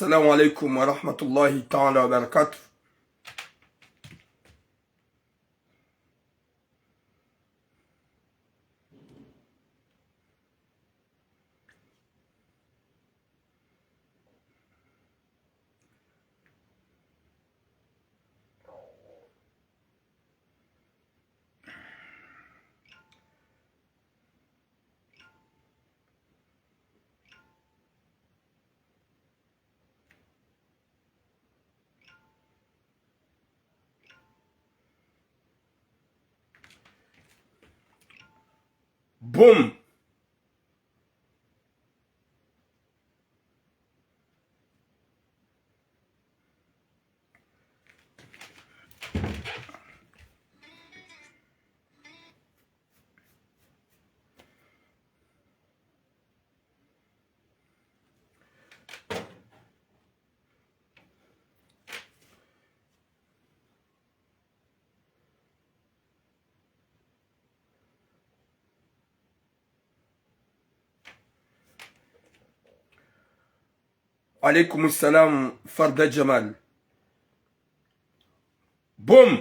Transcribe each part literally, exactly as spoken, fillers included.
السلام عليكم ورحمة الله تعالى وبركاته. Boum. Alaikum salam, Farda Jamal. Boum.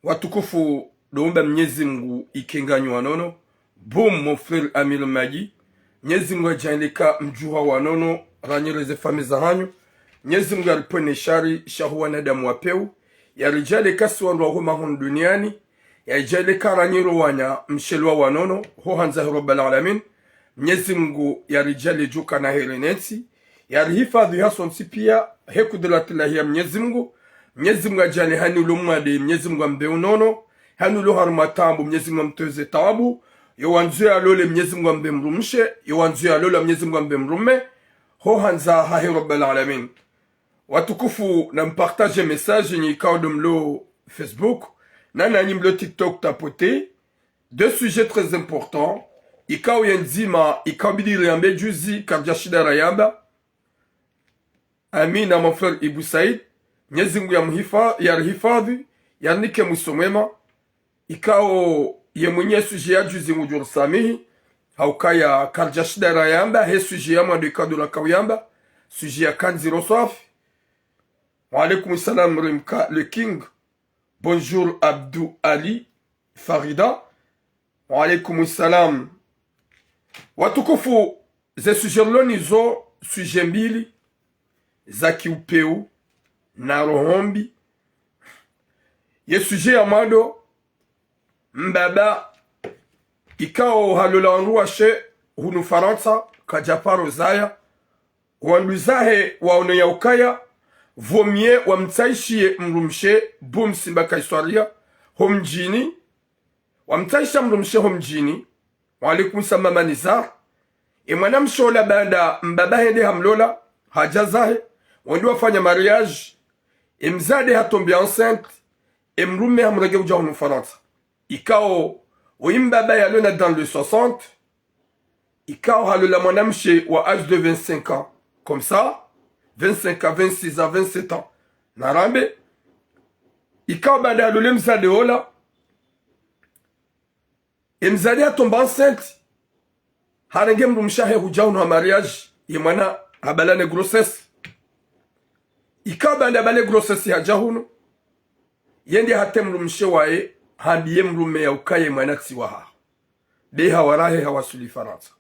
Watukufu, ndo umba Mnyezi Mngu yike nganyi wa nono. Boum, mon frère Amir Madi. Mnyezi Mngu yadjaanlie ka mdjuha wa nono, ranyire ze famiyi zahanyu. Mnyezi Mngu yaripvwene shari sha hu wanadamu wa pewu. Yaridjaanlie ka si wandru wa huma hunu duniani. Yaridjaanlie ka ranyiro wana mshelwa wa nono, ho handza he Rabbal Alamin. Mnyezi Mngu yaridjaanlie djuka na heri nentsi. Yarihifadhwi ha sontsi piya, he kudratillahi ya Mnyezi Mngu. Mnyezi Mngu yadjaanlie hani ulo mwade, Mnyezi Mngu yambe unono. Hani ulo harumwa taabu, Mnyezi Mngu yamtowe ze taabu. Yo wandzo yalole, Mnyezi Mngu yambe mdrumshe. Yo wandzo yalola, Mnyezi Mngu yambe mdrume. Ho handza hahe Rabbal Alamin. Watukufu, na mpartage message nyi ikao ndo mlo Facebook, na nanyi mlo TikTok tapote. Deux sujets très importants. Ikao ye ndzima, ikao bidi riyambe juzi, karidja shinda rayamba. Amina, mon frère Ibou Saïd. Mnyezi Mngu yamhifa-, yarihifadhwi, yarinike mwiso mwema. Ikao ye mwinyi sujet ya juzi ngudjo risamihi, ha ukaya karidja shinda rayamba, he sujet ya mwando ikao ndo raka uyamba, sujet ya kandziro swafi. Wa alaikum salam, Rimka, le king. Bonjour, Abdou Ali, Farida. Wa alaikum salam. Watukufu, ze sujet rilo nazo, sujet mbili, za kiupewu, na roho mbi. Ye sujet ya mwando, mbaba, ikao halola wandru washe hunu Farantsa, kadja paro zaya, wandru zahe waono ya ukaya, vaut mieux wamtsaishiye mdrumshe, boum, simba kaiswaria, ho mdjini, wamtsaisha mdrumshe ho mdjini. Wa alaikum salam, Mama Nizar. Ye mwanamshe ola baanda mbaba hende hamlola, hadja zahe, wende wafanya mariage. Ye mdzadze hatombe enceinte, ye mdrume hamrenge udja hunu Farantsa. Ikao, oyi mbaba yalona dans les soixante, ikao halola mwanamshe wa âge de vingt-cinq ans, comme ça, vingt-cinq ans, vingt-six ans, vingt-sept ans. Narambe, ikao baanda halole mdzadze ola, ye mdzadze hatomba enceinte, harenge mdrumshe wahe hudja hunu ha mariage, ye mwana habalane grossesse. Ikao baanda habale grossesse hadja hunu, yende hatre mdrumshe waye, hambiye mdrume ya ukaya ye mwana tsi wahaho. Be hawarahe hawaswili Farantsa.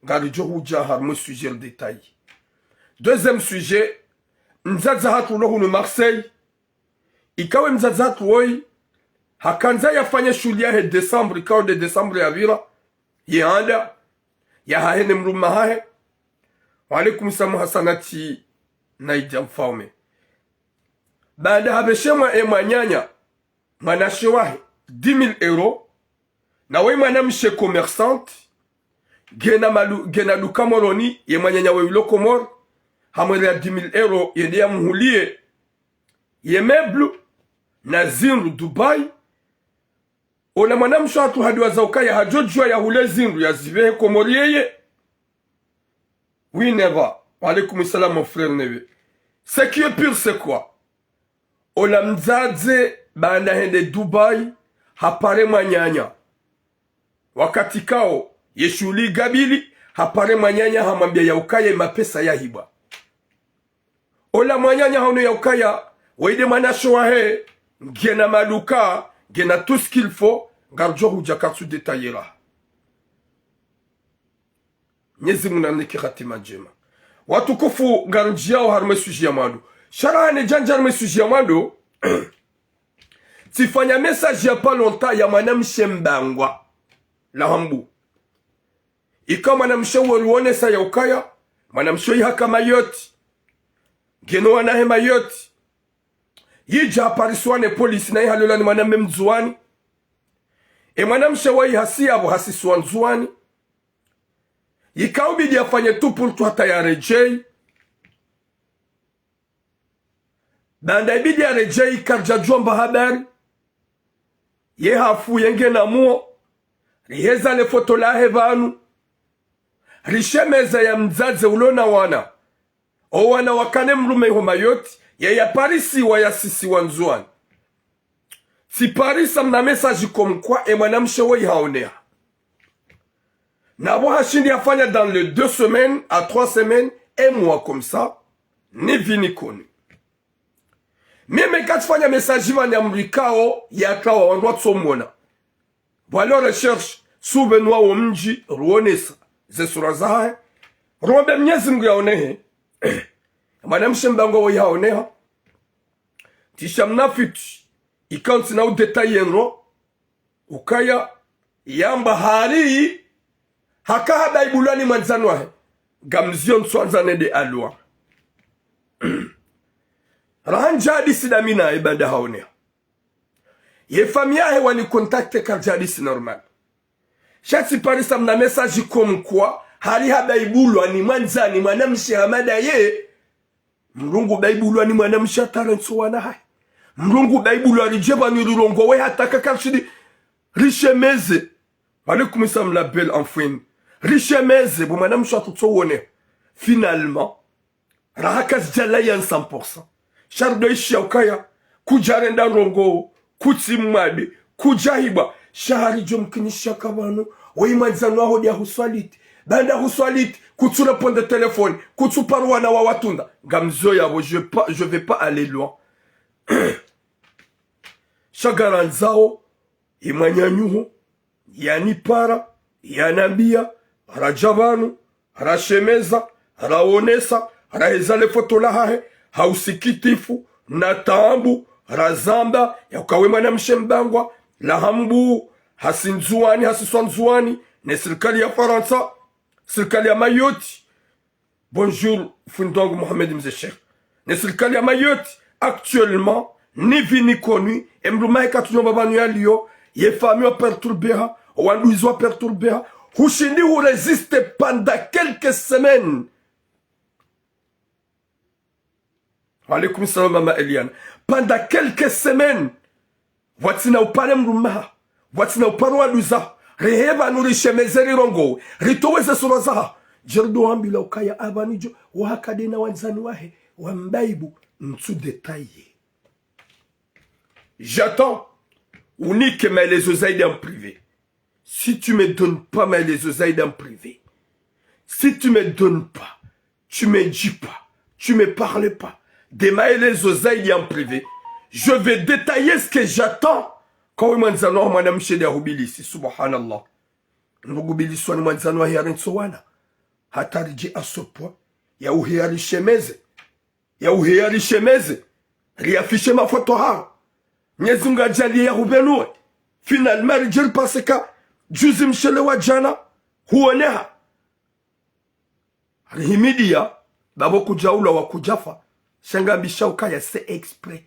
Ngaridjo hudja harumwa sujet détaillé. Deuxième sujet, mdzadze hatru ulo hunu Marseille, ikao ye mdzadze hatru woyi, hakandza yafanye shughuli yahe décembre, ikao nde décembre yapvira, ye handa, yahahe ne mdrume wahahe. Wa alaikum salam Hasanati Naija Mfaume. Baanda hapveshe mwa-, ye mwananya, mwanamshe wahe, dix mille euros, na woyi mwanamshe commerçante, ngena malu-, ngena duka Moroni, ye mwananya woyi ulo Komori, hamwereya dix mille euros, yende yamhuliye ye meuble, na zindru Dubai. Ola mwanamshe hatru hadiwaza ukaya hadjo djuwa yahule zindru yazipvehe Komori yeye. Oui, Neva. Wa alaikum salam, mon frère Neve. Ce qui est pire, c'est quoi ? Ola mdzadze baanda hende Dubai, hapare mwananya. Wakati ikao, ye shughuli igabili, hapare mwananya hamwambiya ya ukaya ye mapesa yahibwa. Ola mwananya hauno ya ukaya, waye nde mwanamshe wahe, ngena maduka, ngena tout ce qu'il faut, ngaridjo hudja katsu détailler. Mnyezi Mungu nanike hatima ndjema. Watukufu, ngarindjiyao harumwa sujet ya mwando. Sha raha ne djandja harumwa sujet ya mwando, tsifanya message ya pas longtemps ya mwanamshe Mbangwa. La Hambu. Ika mwanamshe wo rionesa ya ukaya, mwanamshe yihaka Mayotte. Ngeno wana he Mayotte. Yidja haparisiwa ne polisi na yihalola ni mwanamme Mndzuwani. E mwanamshe wayi hasi yapvo hasisiwa Ndzuwani. Yika ubidi yafanye tout pour tout hata yaredjeyi. Baanda ibidi yaredjeyi karidja djomba habari. Ye hafu ye ngena muo. Riheza le foto lahe pvanu. Rishemeza ya mdzadze ulo na wana. O wana wakana mdrume iho Mayotte, ye yaparisiwa yasisiwa Ndzuwani. Tsiparisa mna message comme quoi e mwanamshe woyi haoneha. Na pvo hashindi hafanya dans les deux semaines à trois semaines, un mois comme ça, ni vu ni connu. Mimi katsifanya message pvani amrikao yakawa wandru watsomona. Pvwalo recherche, suvenua wo mdji, ruonesa ze sura zahahe. Ruombe Mnyezi Mungu yaonehe. Mwanamshe Mbangwa woyi haoneha. Tsi sha mnafiti, ika ntsina udétailler ndro, ukaya, yamba hari, haka habaibulwa ni mwandzani wahe. Ngamzio ntswandza nende alwa. Raha ndja hadisi dami naye baanda haoneha. Ye famille yahe wani contacter karidja hadisi normal. Sha tsiparisa mna message comme quoi, hari habaibulwa ni mwandzani, mwanamshe hama ndaye. Mdru ngubaibulwa ni mwanamshe hata rentso wana hahe. Mdru ngubaibulwa ridje pvanu rirongowe hata kakarishindi rishemeze. Wa alaykum salam la belle enfin. Rishemeze, bo mwanamshe watsutso wone. Finalement, raha kazidjalawa ya cent pour cent. Sha ridjo ishiya ukaya, kudjarenda ndrongo, kutsi mwade, kudjahibwa, sha haridjo mkinisha ka pvanu, woyi mwandzani waho ndiya huswaliti. Baanda huswaliti, kutsu répondre téléphone, kutsu paro wana wa watsunda. Ngamzio yapvo, je pas, je vais pas aller loin. Sha ngarandzao, ye mwananyaho, yanipara, yanambiya, radja pvanu, rashemeza, raonesa, raheza le foto lahahe, ha usikitifu, na taabu, razamba, ya uka we mwanamshe Mbangwa, la Hambu, hasi Ndzuwani, hasiswa Ndzuwani, ne sirikali ya Farantsa, sirikali ya Mayotte. Bonjour, fundi wangu Mohamed Mze Sheikh. Ne sirikali ya Mayotte, actuellement, ni vu ni connu, e mdrume wahe katsunyomba pvanu yaliyo, ye famille wa perturbeha, o wanduzi wa perturbeha, hushindi hurésister pendant quelques semaines. Wa alaykum salam, mama Eliane. Pendant quelques semaines, pvwatsina upare mdrume wahaho, pvwatsina upare wanduza, rihe pvanu rishemeze rirongowe, ritowe ze sura zahaho. Djeri ndo wambilwa ukaya apvanu djo, wahakana wandzani wahe, wambaibu, ntsu détailler. J'attends, unike maelezo zaidi en privé. Si tu me donnes pas maelezo zaidi en privé, si tu me donnes pas, tu me dis pas, tu me parles pas de maelezo zaidi en privé, je vais détailler ce que j'attends. Kwa we mwandzani waho mwanamshe ndiya hubilisi, subhanallah. Ngubiliswa ni mwandzani wahe yarentso wana. Hata ridje à ce point, ya uhe yarishemeze. Ya uhe yarishemeze, riafishe mafoto haho. Mnyezi Mungu yadjaliye yahupvenuwe. Finalement, ridje ripase ka juzi mshele wa djana, huoneha. Rihimidiya, bapvo kudjaulwa wa kudjafa, sha ngambisha ukaya c'est exprès.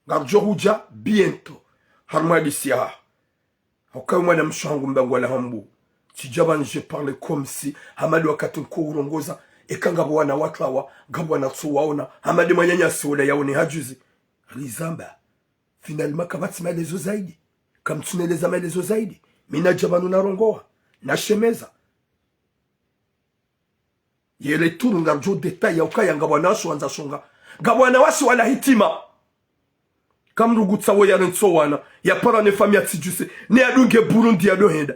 Ngaridjo hudja bientôt harumwa hadisi yahaho. Hauka we mwanamshe wahangu Mbangwa la Hambu. Tsidja pvanu je parle comme si, hama nde wakati nko urongoza, eka ngapvo wana watsawa, ngapvo wana tsu waona, hama nde mwananyasi wola yaone hajuzi. Rizamba. Finalement kapvatsi maelezo zaidi. Kamtsuneleza maelezo zaidi. Mi nadja pvanu narongowa. Nashemeza. Ye retour ngaridjo détailler ya ukaya ngapvo wanawashe wandza shonga. Ngapvo wanawashe wala hitima. Kamdru ngutsaho yarentso wana, yapara ne famille yatsidjuse, ne yadunge Burundi yado henda.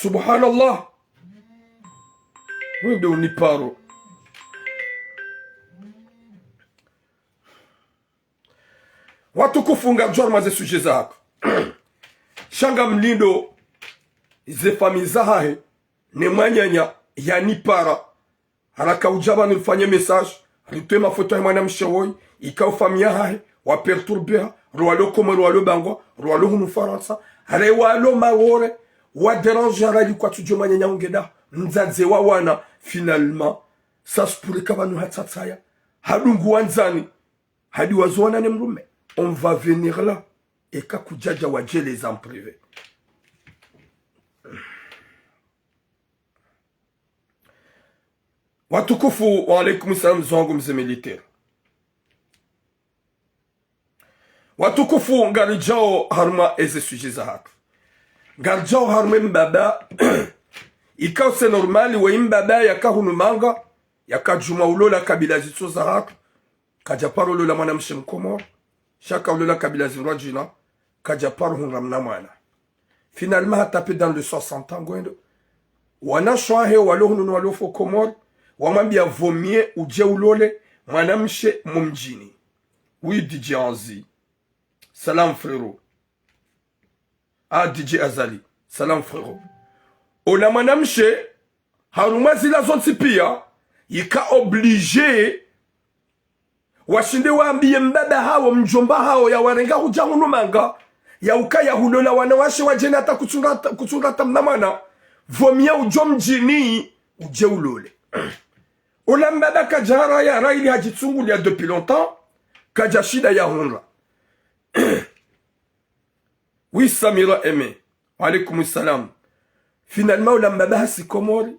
Subhanallah. Wewe nde uniparo. Watukufu, ngamdjo harumwa ze sujet zahatru. Sha ngamlindo ze famille zahahe, ne mwananya yanipara. Haraka udja pvanu rifanye message, ritowe mafoto ya mwanamshe woyi, ikao famille yahahe, waperturbeha, rwalo Komori, rwalo Bangwa, rwalo hunu Farantsa, rewalo Maore, waderange harali kwatsudjo mwananya ungeda, mdzadze wa wana, finalement, sasupurika pvanu hatsatsaya, hadungu wandzani, hadi wazowana ne mdrume. On va venir là. Eka kudjadja wadjeleza en privé. Watukufu, wa alaikum salam, mze wangu mze militaire. Watukufu, ngaridjao harumwa eze sujet zahatru. Ngaridjao harumwa mbaba. Ikao c'est normal, we mbaba yaka hunu manga, yaka djuma ulola kabila zitso zahatru. Kadja paro lola mwanamshe mkomori, sha ka ulola kabila zindrwadjina, kadja paro hundra mna mwana. Finalement, ha tapé dans le soixante ans ngwendo. Wanashe wahe walo hunu no walo fo Komori, wamwambia vaut mieux udje ulole mwanamshe mo mdjini. Oui, D J Anzi. Salam, frérot. Ah, D J Azali, salam frérot. Ola mwanamshe, harumwa zila zontsi pia, yika obligé, washinde wambiye mbaba hawo, mdjomba hawo, yawarenga hudja hunu manga, ya ukaya hulola wanawashe wadjeni hata kutsundra, kutsundra hata mna mwana, vaut mieux udjo mdjini, udje ulole. Ola mbaba kadja haraya, ra ili hadjitsungulia depuis longtemps, kadja shinda yahundra. Oui, Samira Aimé. Wa alaikum salam. Finalement, ola mbaba hasi Komori,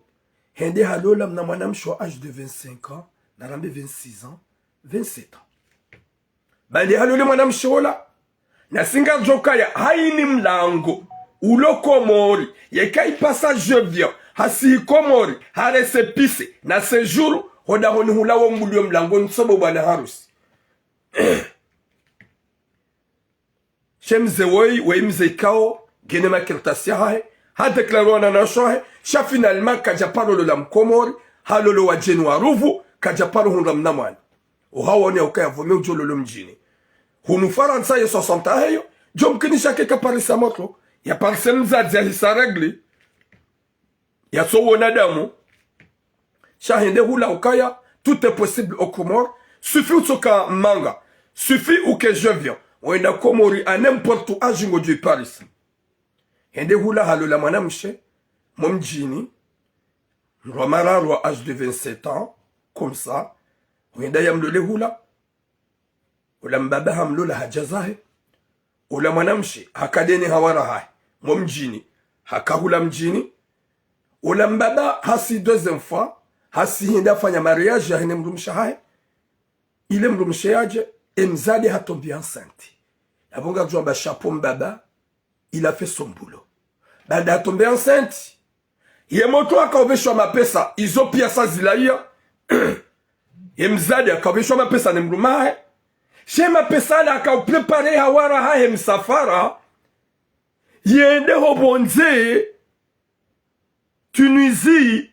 hende halola mna mwanamshe wa âge de vingt-cinq ans, narambe vingt-six ans, vingt-sept ans. Baanda halole mwanamshe ola, na si ngaridjo kaya, hayini mlango, ulo Komori, yeka i passage je viens, hasi Komori, ha récépissé, na séjour, ho dahoni hula wo mbuliyo mlango ntsobo bwana harusi. She mze woyi, woyi mze ikao, ngena makaratasi yahahe, ha déclaré wanawashe wahe, sha finalement kadja paro lola mkomori, halolo wadjeni wa ruvu, kadja paro hundra mna mwana. Ohawo ni ya ukaya vaut mieux udjo lolo mdjini. Hunu Farantsa ye soixante ans heyo, djo mkinisha ke ka parisa motro, ya parise mdzadze yahisa règle. Yatso wona damu. Sha hende hula ukaya, tout est possible aux Comores. Suffit utsoka manga. Suffit uke je viens. Wenda Komori à n'importe où, âge ngodjo i parisa. Hende hula halola mwanamshe, mo mdjini, mdru wa mararu wa âge de vingt-sept ans, comme ça, wenda yamlole hula. Ola mbaba hamlola hadja zahe. Ola mwanamshe, haka dene hawara hahe. Mo mdjini, haka hula mdjini. Ola mbaba hasi deuxième fois, hasi hende hafanya mariage yahe ne mdrumshe hahe. Ile mdrumshe yadje, e mdzadze ha tombé enceinte. Yapvo ngadjo amba chapeau mbaba, il a fait son boulot. Baanda ha tombé enceinte, ye motro haka upveshwa mapesa, izo pia sa zilaya. Ye mdzadze haka upveshwa mapesa ne mdrume hahe. She mapesa yala haka upréparé hawara hahe msafara, yende ho pvondze, Tunisie,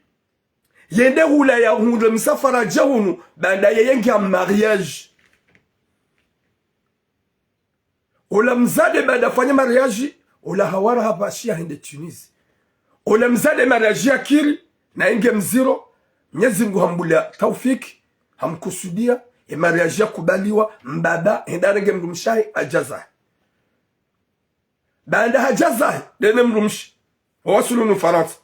yende hula yahundre msafara yadje hunu, baanda yeye ngiya mariage. Ola mdzadze baanda hafanya mariage, ola hawara hapvashiya hende Tunisie. Ola mdzadze mariage yakiri, na yenge mziro, Mnyezi Mngu hambulia taufiki, hamkusudia, e mariage yakubaliwa, mbaba, hende harenge mdrumshe hahe, hadja zahe. Baanda hadja zahe, dene mdrumshe, wawasulu hunu Farantsa.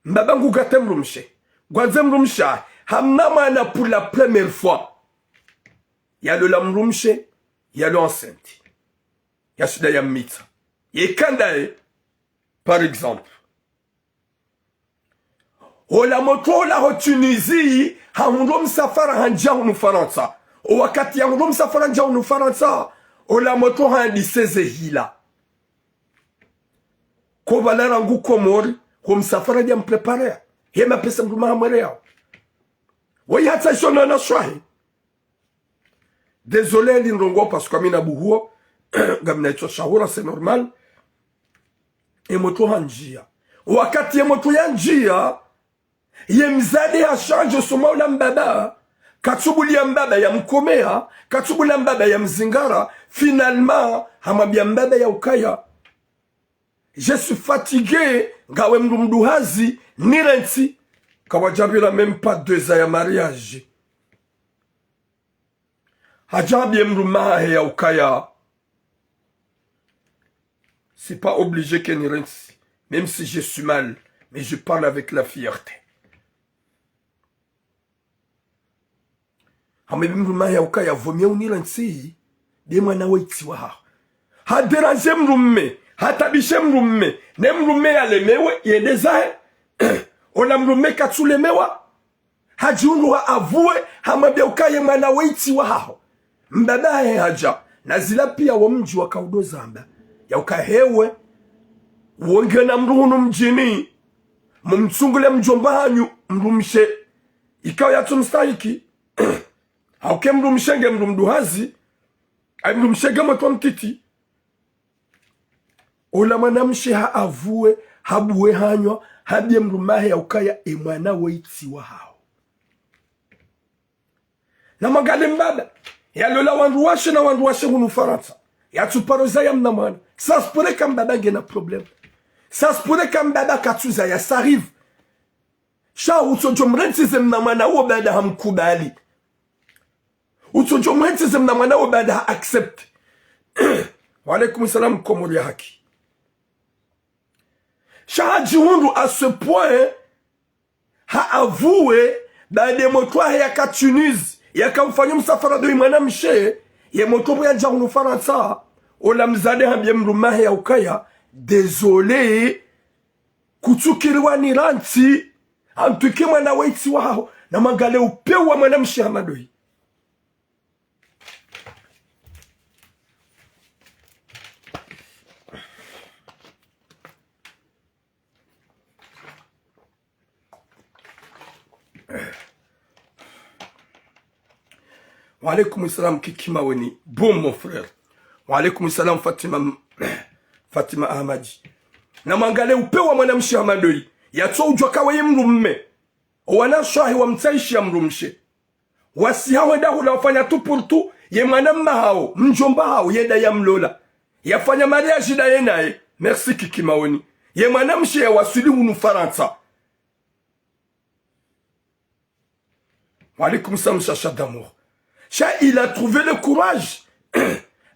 Mbaba ngu gate mdrumshe. Ngwandze mdrumshe, hamna mwana pour la première fois. Yalola mdrumshe, yalo enceinte. Yashinda yammitsa. Yeka ndaye, par exemple. Ola motro ola ho Tunisie, hahundro msafara handjia hunu Farantsa. O wakati yahundro msafara handjia hunu Farantsa, ola motro handise ze hila. Ko pvala rangu Komori, ho msafara dja mpréparé. He mapesa mdrume hamweleya. Woyi hatsaha isho na wanashe wahe. Désolé, li ndrongo parce que mi na buhuo, ngamina itswa shahura, c'est normal. Ye motro handjia. Wakati ye motro yandjia, ye mdzadze hashanje usoma ula mbaba, katsubulia mbaba yamkomeha, katsubulia mbaba yamzingara, finalement, hamwambia mbaba ya ukaya: "Je suis fatigué, ngawe mdru mduhazi, nirentsi." Kawadjapvira même pas deux ans ya mariage. Hadja hambie mdrume wahahe ya ukaya: "C'est pas obligé ke nirentsi, même si je suis mal, mais je parle avec la fierté." Hamwambie mdrume wahahe ya ukaya: "Vaut mieux unirentsi, nde mwana wa itsi wahaho." Hadéranger mdrume, hataabishe mdrume, ne mdrume yalemewe, yende zahe. Ola mdrume katsulemewa. Hadjihundru ha avoué, hamwambia ukaya ye mwana wa itsi wahaho. Mbaba hahe hadja, na zila pia wo mdji waka udo zamba ya ukaya: "Hewe, wongena mdru hunu mdjini, mumtsungule mdjomba hanyu mdrumshe ikao yatsumstahiki." Hauka ye mdrumshe nge mdru mduhazi, ayi mdrumshe nge motro mtiti. Ola mwanamshe ha avoué, habuwe hanyo, hambie mdrume wahahe ya ukaya: "Ye mwana wa itsi wahaho." Namwangalie mbaba yalola wandru washe na wandru washe hunu Farantsa, yatsuparo zaya mna mwana. Ça se pourrait ka mbaba ngena problème. Ça se pourrait ka mbaba katsuzaya, ça arrive. Sha utsodjo mrentsi ze mna mwana uwo baada hamkubali. Utsodjo mrentsi ze mna mwana uwo baada ha accepté. Wa alaikum salam, Komori ya haki. Sha hadjihundru à ce point, ha avoué, baada ye motro wahahe yaka Tunisie, yaka ufanya msafara ndo yi mwanamshe, ye motro pvo yadja hunu Farantsa, ola mdzadze hambie mdrume wahahe ya ukaya: "Désolé, kutsukiri wanirantsi, en tout cas mwana wa itsi wahaho." Namwangalie upeu wa mwanamshe hama ndoyi. Wa alaikum salam, Kiki Maweni. Bon, mon frère. Wa alaikum salam, Fatima, Fatima Ahmadi. Namwangalie upeu wa mwanamshe hama ndoyi. Yatso udjua ka weye mdrume. Owanashe wahe wamtsahishi ya mdrumshe. Wasiha hwenda hula wafanya tout pour tout, ye mwanamme hawo, mdjomba hawo, yenda yamlola. Yafanya mariage ndaye naye. Merci Kiki Maweni. Ye mwanamshe yawaswili hunu Farantsa. Wa alaikum salam, Chacha d'amour. Sha, il a trouvé le courage.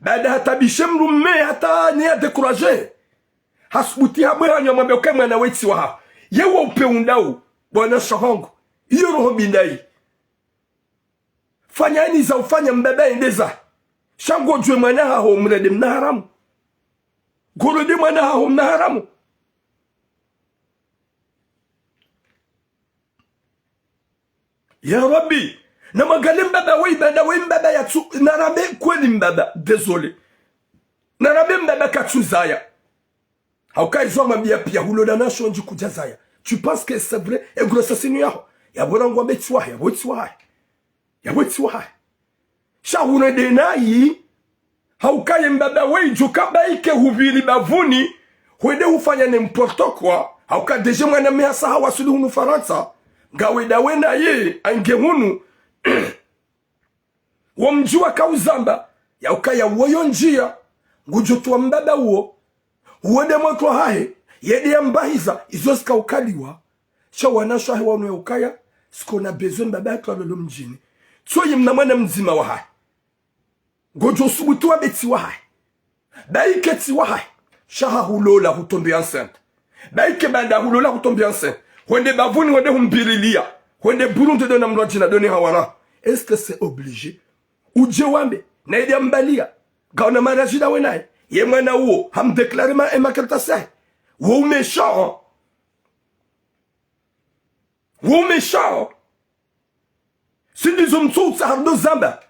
Baada hataabishe mdrume, hata ne ya découragé. Hasubuti habwe hanyo hamwambia ukaya mwana wa itsi wahaho. Ye wo upeu ndawu, bwana shahangu. Iyo roho mbi ndayi. Fanya ni za ufanya, mbaba yende zahe. Sha ngodjuwe mwana haho mrende mna haramu. Ngorende mwana haho mna haramu. Ya Rabbi, namwangalie mbaba we, mbaba we, mbaba yatsu, narambe kweli mbaba, désolé. Narambe mbaba katsuzaya. Hauka izo hamwambia pia, hulola na shondji kudjazaya. Tu penses que c'est vrai? Ye grossesse inu yaho. Yapvo rangu wambe tsi wahahe, yapvo tsi wahahe. Yapvo tsi wahahe. Sha hurende nayi, hauka ye mbaba we idjo ka baike hupviri bavuni, hwende hufanya n'importe quoi, hauka déjà mwanamme hasa hawaswili hunu Farantsa, ngawe ndawe naye, ange hunu, wo mdji waka uzamba, ya ukaya woyo ndjia, ngudjo towa mbaba uwo, uwo nde motro wahahe, yende yambahiza, izo zika ukaliwa, sha wanashe wahe wanu ya ukaya, siko na besoin mbaba hatru alolo mdjini. Tsoyi mna mwana mdzima wahahe. Ngodjo subutu wambe tsi wahahe. Baike tsi wahahe. Sha ha hulola hu tomber enceinte. Baike baada hulola hu tomber enceinte. Hwende bavuni, hwende humbirilia. Hwende Burundi ndo na mdru adjina ndo ne hawara. Est-ce que c'est obligé? Udje wambe, na yende yambalia. Ngawona mariage ndawe naye. Ye mwana uwo, hamdéclarer ma, e makaratasi yahe. Wo u méchant. Wo u méchant. Tsi ndizo mtsoutsaha ndo zamba.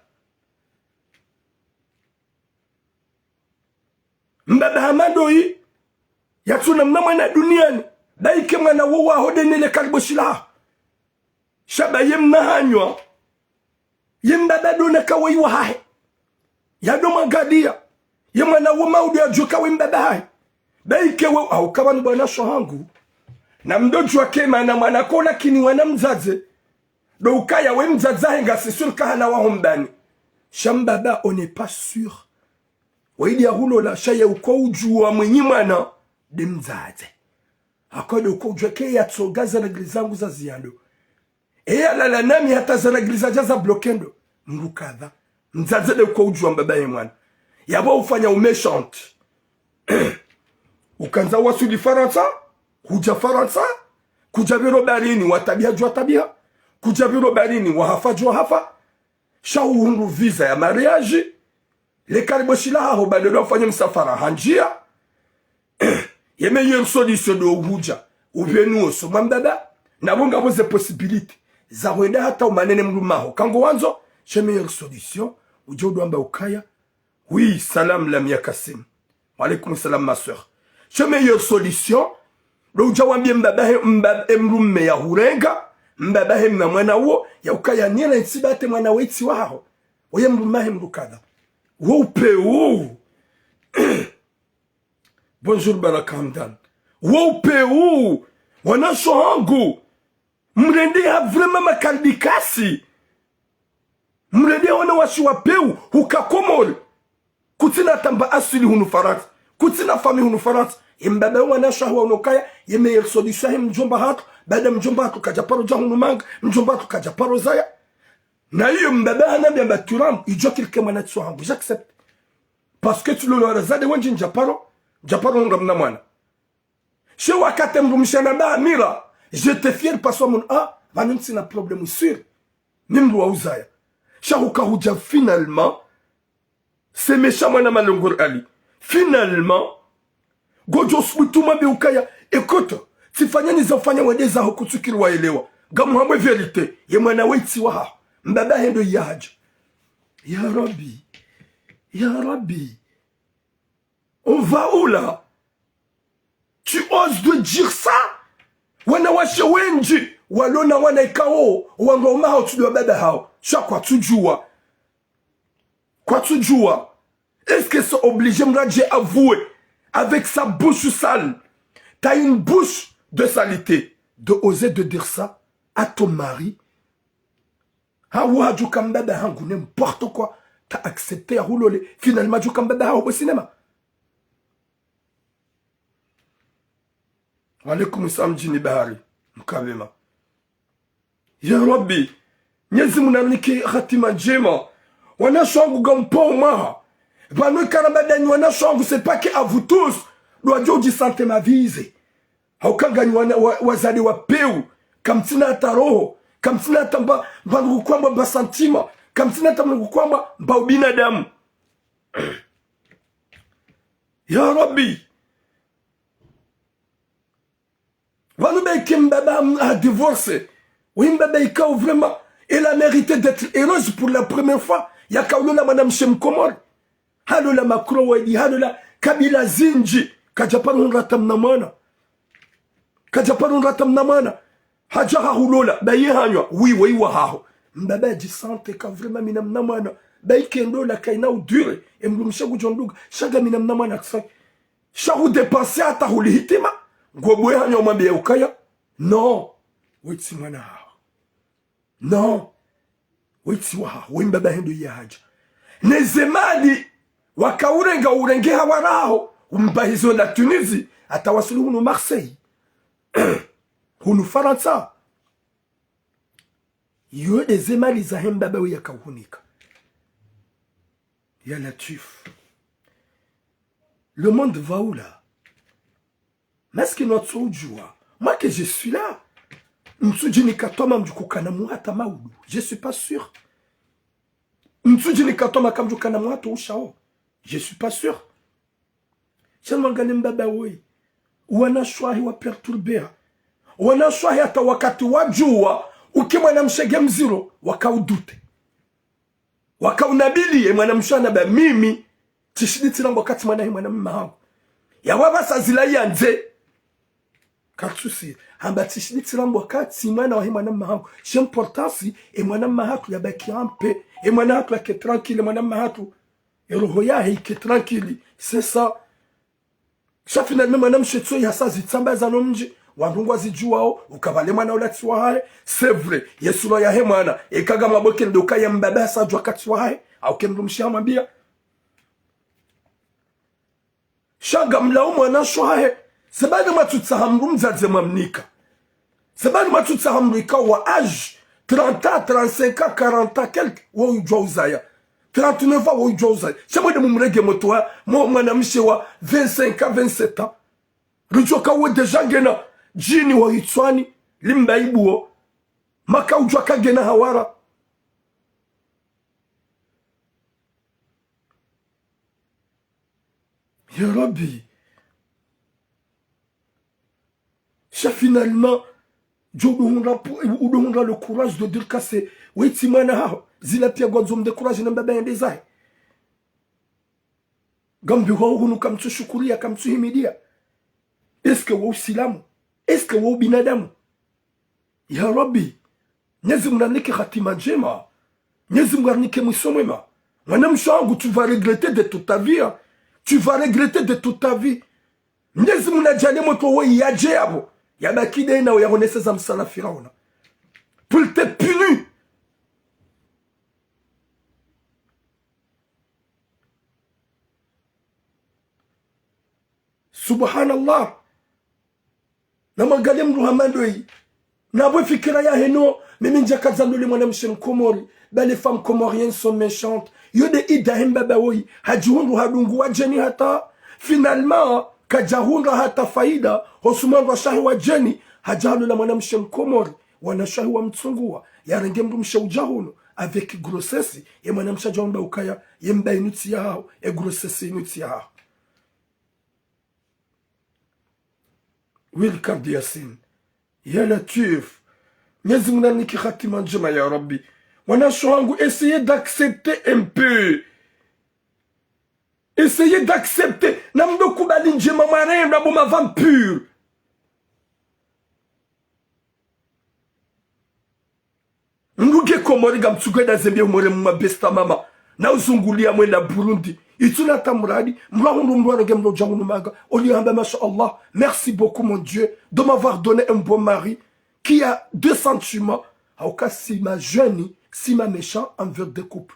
Mbaba hama ndoyi, yatsuna mna mwana duniani, baike mwana wo waho nde nele karibu shila. Sha ba ye mna hanywa, ye mbaba ndo na kawayi wahahe. Yado mwangalia, ye mwana wo maudu yadjuwe kawayi mbaba hahe. Be ike we, hauka pvanu bwana sho hangu. Na mdodjuwa ke mana mwana ko, lakini wana mdzadze. Ndo ukaya we mdzadze ahe ngasi sûr ka halawa ho mbani. Sha mbaba, on n'est pas sûr. Waidi ya hulola, sha ye uko udjuwa mwenyi mwana, nde mdzadze. Hako nde uko udjuwa ke ya tsoga za règles zangu za ziyando. Eya lala nami hata za règles zadja za bloqué ndo. Mdru kadha. Mdzadze nde uko udjuwa mbaba ye mwana. Yapvo ufanya u méchant. Ukandza wasuli Farantsa, hudja Farantsa, kudja pviro barini watabiha djwa tabiha, kudja pviro barini wahafa djwa hafa, sha uhundru visa ya mariage, le kariboshi lahaho bado la ufanye msafara ha ndziya, ye meilleure solution ndo uhudja, upvenuwo so mwa mbaba, napvo ngapvo ze possibilité, za hwenda hata umanene mdrume aho. Kango wandzo, she meilleure solution, udje udo amba ukaya, Oui, salam Lamia Kassim. Wa alaykum salam ma sœur. She meilleure solution, ndo udja wambie mbaba he, mba-, e mdrume ya hurenga, mbaba he mna mwana wo, ya ukaya nira itsi bate mwana we itsi waho. Oye mdrume he mdru kadha. Wo upeu. Bonjour Baraka Hamdan. Wo upeu. Wana sho hangu. Mrende ha vraiment makaribikasi. Mrende wana washi wa peu, huka Komori. Kutsina tamba asili hunu Farantsa. Kutsina famille hunu Farantsa. Ye mbaba wana sho hahu wa unokaya, ye meilleure solution he mdjomba hatru, baada mdjomba hatru kadja paro dja hunu manga, mdjomba hatru kadja paro zaya. Na iyo mbaba hanambia mba turamu, idjo kilike mwana tsi wahangu, j'accepte. Parce que tsi lolo wala zade wendji ndja paro, ndja paro ngamna mwana. She wakati mdrumshe hanamba Amira, j'étais fier parce que mon, ah, pvanu ntsina problème sûr. Ni mdru wa uzaya. Sha huka hudja finalement, c'est méchant mwana malongori Ali. Finalement, ngodjo subutu mwambe ukaya, écoute, tsifanya niza ufanya wende zaho kutsukiri waelewa. Ngamuhambwe vérité, ye mwana we itsi wahaho. Mbaba he ndo yahadja. Ya Rabbi, ya Rabbi. Ovaula, tu oses de dire ça? Wanawashe wendji walona wana ikao wanga umaha utsudi wa baba hawo. Sha kwatsudjuwa. Kwatsudjuwa. Est-ce que c'est obligé mdru adje avouer avec sa bouche sale? T'as une bouche de saleté de oser de dire ça à ton mari. Hawu hadjuka mbaba hangu, n'importe quoi. Ta accepté ya hulole. Finalement, djuka mbaba hawu bo cinéma. Wa alaykum salam Djini Bahari. Mkabema. Ya Rabbi, Mnyezi Mungu nanike hatima ndjema. Wana sho wangu ngampvo mwaha. Pvanu ikana badanyi wana sho wangu, c'est pas que à vous tous. Ndo wadjo udji sentir mauvais. Hauka nganyi wana, wa, wazade wa peu, kamtsina hata roho, kamtsina hata mba, mba nukukwamba mba sentiment, kamtsina hata mba nukukwamba mba ubinadamu. Ya Rabbi. Pvanu be ike mbaba ha divorcé. Oui, mbaba ikao vraiment, elle a mérité d'être heureuse pour la première fois. Yaka ulola mwanamshe mkomori. Halola Macron waidi, halola kabila zindji. Kadja paro nrata mna mwana. Kadja paro nrata mna mwana. Hadja hahulola, ba ye hanywa, oui, oui, wahaho. Mbaba adji sentir ka vraiment mi na mna mwana. Ba ike ndola kaina udure, e mdrumshe ngudjo nduga, sha nga mi na mna mwana kisa. Sha hu dépenser hata huli hitima, ngobwe hanywa mwambe ya ukaya. Non, we tsi mwana haho. Non. We tsi wahaho, we mbaba he ndo yahadja. Ne ze mali, waka urenga urenge ha waraho, umbahizo la Tunisie, hata wasuli hunu Marseille. Hunu Farantsa. Yo nde ze mali zahe mbaba we yaka uhunika. Ya Latwif. Le monde va où là? Maskini watso udjuwa. Moi que je suis là. Ntsudji nika twama mdjukukana mwata maudu. Je suis pas sûr. Ntsudji nika twama kamdjukana mwata ushao. Je suis pas sûr. Sha nwangalie mbaba woyi. Wana sho wahe wa perturbé. Wana sho wahe hata wakati wadjuwa uke mwanamshe nge mdziro, waka udouter. Waka unabili, e mwanamshe hanamba mimi, tsishindi tsirambwa ka tsi mwana he mwanamme hangu. Yawa pvasa zila yandze. Kartsusi, hamba tsishindi tsirambwa ka tsi mwana wahe mwanamme hangu. Sha importance, e mwanamme hatru yabaki en paix. E mwana hatru yake tranquille, e mwanamme hatru. E roho yahe ike tranquille. C'est ça. Sha finalement mwanamshe tsoyi hasa zitsamba za no mdji, wandru ngwazidjuwao, uka pvale mwana ula tsi wahahe, c'est vrai, ye sura yahe mwana, eka ngamwabokeni ndo ukaya mbaba hasa djuwa ka tsi wahahe, hau ke mdrumshe hamwambia. Sha ngamlao mwana sho hahe, sababu mwatsutsaha mdru mdzadze mwamnika. Sababu mwatsutsaha mdru ika wa âge, trente ans, trente-cinq ans, quarante ans, quelque, wo udjuwa uzaya. Trente-neuf ans, wo udjuwa uzaya. Sha mwende mumrenge motro wa, mo, mwanamshe wa vingt-cinq ans, vingt-sept ans. Ridjuwa ka wo déjà ngena djini wa hitswani, limba ibuo. Maka udjuwa ka ngena hawara. Ya Rabbi. Sha finalement, djo udohundra pu-, udohundra le courage de dire ka c'est, we tsi mwana haho, zila pia ngwandzo mdécourager na mbaba yende zahe. Ngambi hwa hunu kamtsu shukuriya, kamtsu himidiya. Est-ce que wo usilamu? Est-ce que wo ubinadamu? Ya Rabbi, Mnyezi Mungu nanike hatima ndjema. Mnyezi Mungu nanike mwiso mwema. Mwanamshe wangu, tu vas regretter de toute ta vie, hein. Tu vas regretter de toute ta vie. Mnyezi Mungu nadjaanlie motro woyi yadje yapvo, yabaki dayina wo yahonese za msala Firauna. Pour te punir. Subhanallah. Namwangalie mdru hama ndoyi. Napvo fikira yahe no, mimi ndjaka dzandole mwanamshe mkomori. Ben, les femmes comoriennes sont méchantes. Yo nde ida he mbaba woyi. Hadjihundru hadungu wadjeni hata. Finalement, kadjahundra hata faida. Ho usoni mwa wandru washe wadjeni. Hadja halola mwanamshe mkomori. Wanawashe wamtsunguwa. Yarenge mdrumshe udja hunu. Avec grossesse. Ye mwanamshe hadja hamba ukaya, ye mba inu tsi yahaho. Ye grossesse inu tsi yahaho. Wilcard Yassine. Ya Latwif. Mnyezi Mungu nanike hatima ndjema ya Rabbi. Wanawashe wangu, essayez d'accepter un peu. Essayez d'accepter. Namdo kubali ndjema mwarendwa bo ma vampires. Mdru nge Komori ngamtsukwenda zembe umore mwa besta mama. Na uzunguliya mwenda Burundi. Itsuna tamuradi, mdru ahundru mdru arenge mdru udja hunu manga. Oliyo hamba, masha Allah, merci beaucoup mon Dieu de m'avoir donné un bon mari qui a des sentiments. Hauka si ma jeunes, si ma méchants envers des couples.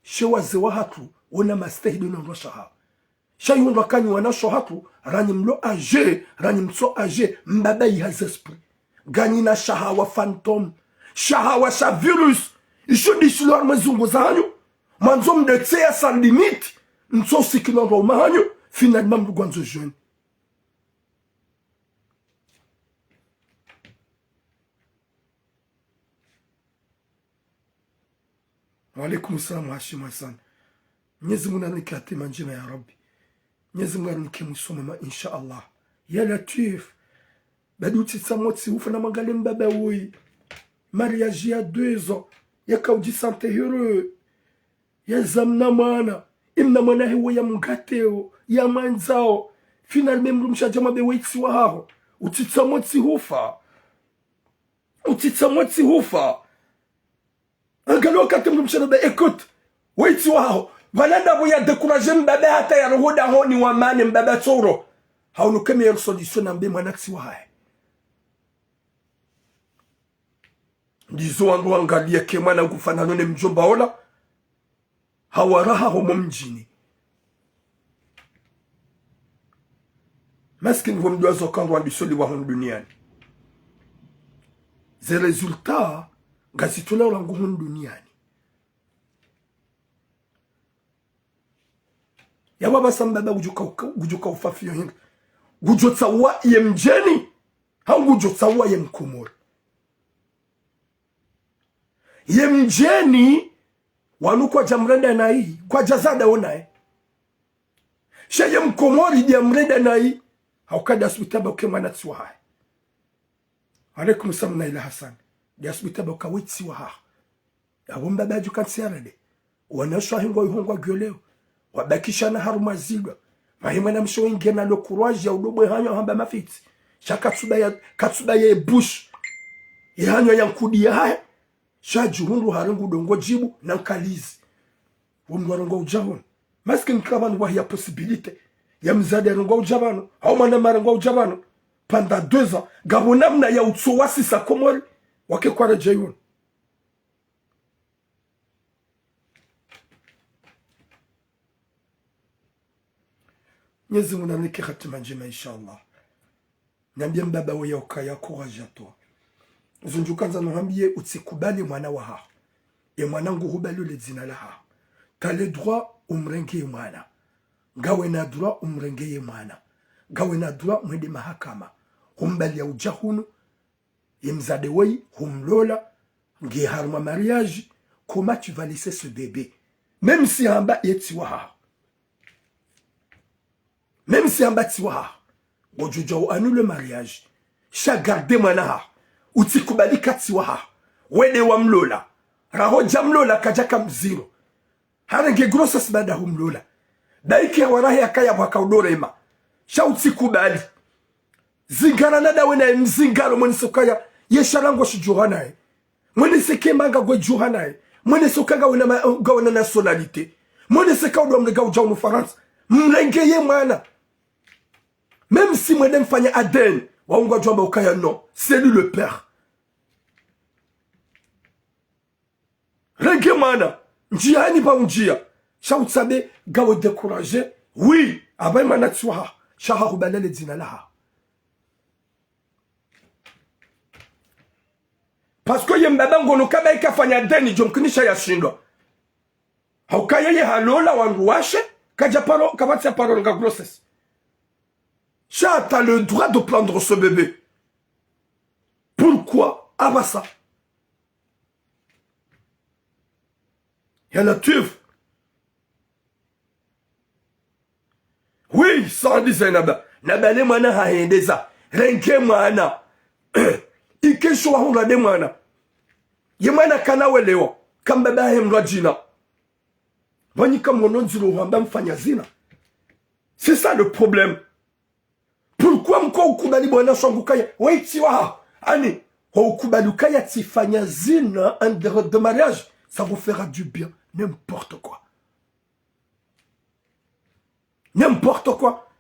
She wazee wahatru, wona mastehi de nondro shahawa. Sha yundwa kanyi wanawashe wahatru, ranyi mlo âgé, ranyi mtso âgé, mbaba yi ha zesprit. Nganyi na shahawa fantôme. Shahawa sha virus. Isho ndishilo harumwa zungu zahanyu. Mwandzo mdetseya sans limite. Mtso usikina ndo umahanyu. Finalement mdru ngwandzo jeune. Wa alaikum salam, Hashim Hassan. Mnyezi Mungu nanike hatima ndjema ya Rabbi. Mnyezi Mungu nanike mwiso mwema, insha Allah. Ya Latwif. Badi utsitsa motsi hufa namwangalie mbaba woyi. Mariage ya deux ans. Yaka udji sentir heureux. Yazaa mna mwana. Imna mwana hewo yamngateo, yamwandzao. Finalement mdrumshe hadja mwambe we tsi wahaho. Utsitsa motsi hufa. Utsitsa motsi hufa. Angalia wakati mdrumshe namba, écoute, we tsi wahaho. Pvala ndapvo ya décourager mbaba hata ya roho dahoni wa mane mbaba tsoro. Haunuke meilleure solution nambe mwana tsi wahahe. Ndizo wandru wangalia ke mwana ngufanano ne mdjomba ola. Hawara haho mo mdjini. Maskini wo mdru wazo kangwa ndisoliwa hunu duniani. Ze résultats ngazitolwa ola ngu hunu duniani. Yawa basa mbaba ngudjoka, ngudjoka ufa fiyo hindri. Ngudjotsawa ye mdjeni. Hau ngudjotsawa ye mkomori. Ye mdjeni, wanu kwadja mrenda nayi, kwadja zada wo naye. Sha ye mkomori ndiya mrenda nayi, hauka ndiya subutu amba uke mwana tsi wahahe. Alaikum salam Naila Hassan. Ndiya subutu amba uka we tsi wahaho. Yapvo mbaba hadjuka ntsi yarende. Wanawashe wahe ngwa ihongwa gyoleo. Wabakishana harumwa zidwa. Mahi mwanamshe wengi na le courage ya udo bwe hanyo hamba mafitsi. Sha katsuba ya, katsuba ya bouche. Ye hanyo ya nkudi yahahe. Sha djihundru hari ngudo ngo djibu na nkalizi. Wo mdru warongoa udja hunu. Maskini kavanu wahiya possibilité. Ye mdzadze arengwa udja pvanu, hau mwanama arengwa udja pvanu, pendant deux ans, ngapvo namna ya utsowasisa Komori, wake kwaradjei wunu. Mwenyezi Mungu nanike hatima ndjema, inshallah. Nambie mbaba woyi ukaya courage à toi. Zindji ukandza nuhambie, utsikubali mwana wahaho. Ye mwana nguhubali le dzina lahaho. T'as le droit umrenge ye mwana. Ngawena droit umrenge ye mwana. Ngawena droit mwende mahakama. Humbali ya udja hunu, ye mdzadze woyi, humlola, nge harumwa mariage, comment tu vas laisser ce bébé? Même si hamba ye tsi wahaho. Même si hamba tsi wahaho. Ngodjo udja u annuler mariage. Sha garder mwana haho. Utsikubali ka tsi wahaho. Wende wamlola. Raha udja mlola kadjaka mdziro. Harenge grossesse baada humlola. Baike warahe yakaya pvwaka udorema. Sha utsikubali. Zingara na dawe naye mzingaro, mwenese ukaya ye sha langu shidjuha naye. Mwenese ke mba ngagwe djuha naye. Mwenese uka ngawena ma-, ngawena nationalité. Mwenese ka udwa mrenge udja hunu Farantsa. Mrenge ye mwana. Même si mwende mfanya A D N, wawo ngwadjo amba ukaya non, c'est lui le père. Renge mwana, ndjiani pvwa undjia. Sha utsambe, ngawe découragé. Oui, amba ye mwana tsi wahaho, sha hahubali le dzina lahaho. Parce que ye mbaba ngono kaba ikafanya A D N djo mkinisha yashindwa. Hauka yeye halola wandru washe, kadja paro, kapvatsi paro nga grossesse. Sha t'as le droit de prendre ce bébé. Pourquoi? Apvasa. Ya Latwif. Oui, Saadi Zainaba. Nabale mwana hahendeza. Renge mwana. Ikesho wahundra nde mwana. Ye mwana kana welewa. Kamba bahe mdru djina. Pvanyika mwono ndziro uhamba mfanya zina. C'est ça le problème. Pourquoi mko ukubali bwana swangu kaya, waitsi wahaho? Ani, ho ukubali ukaya tsifanya zina en dehors de mariage, ça vous fera du bien. N'importe quoi. N'importe quoi.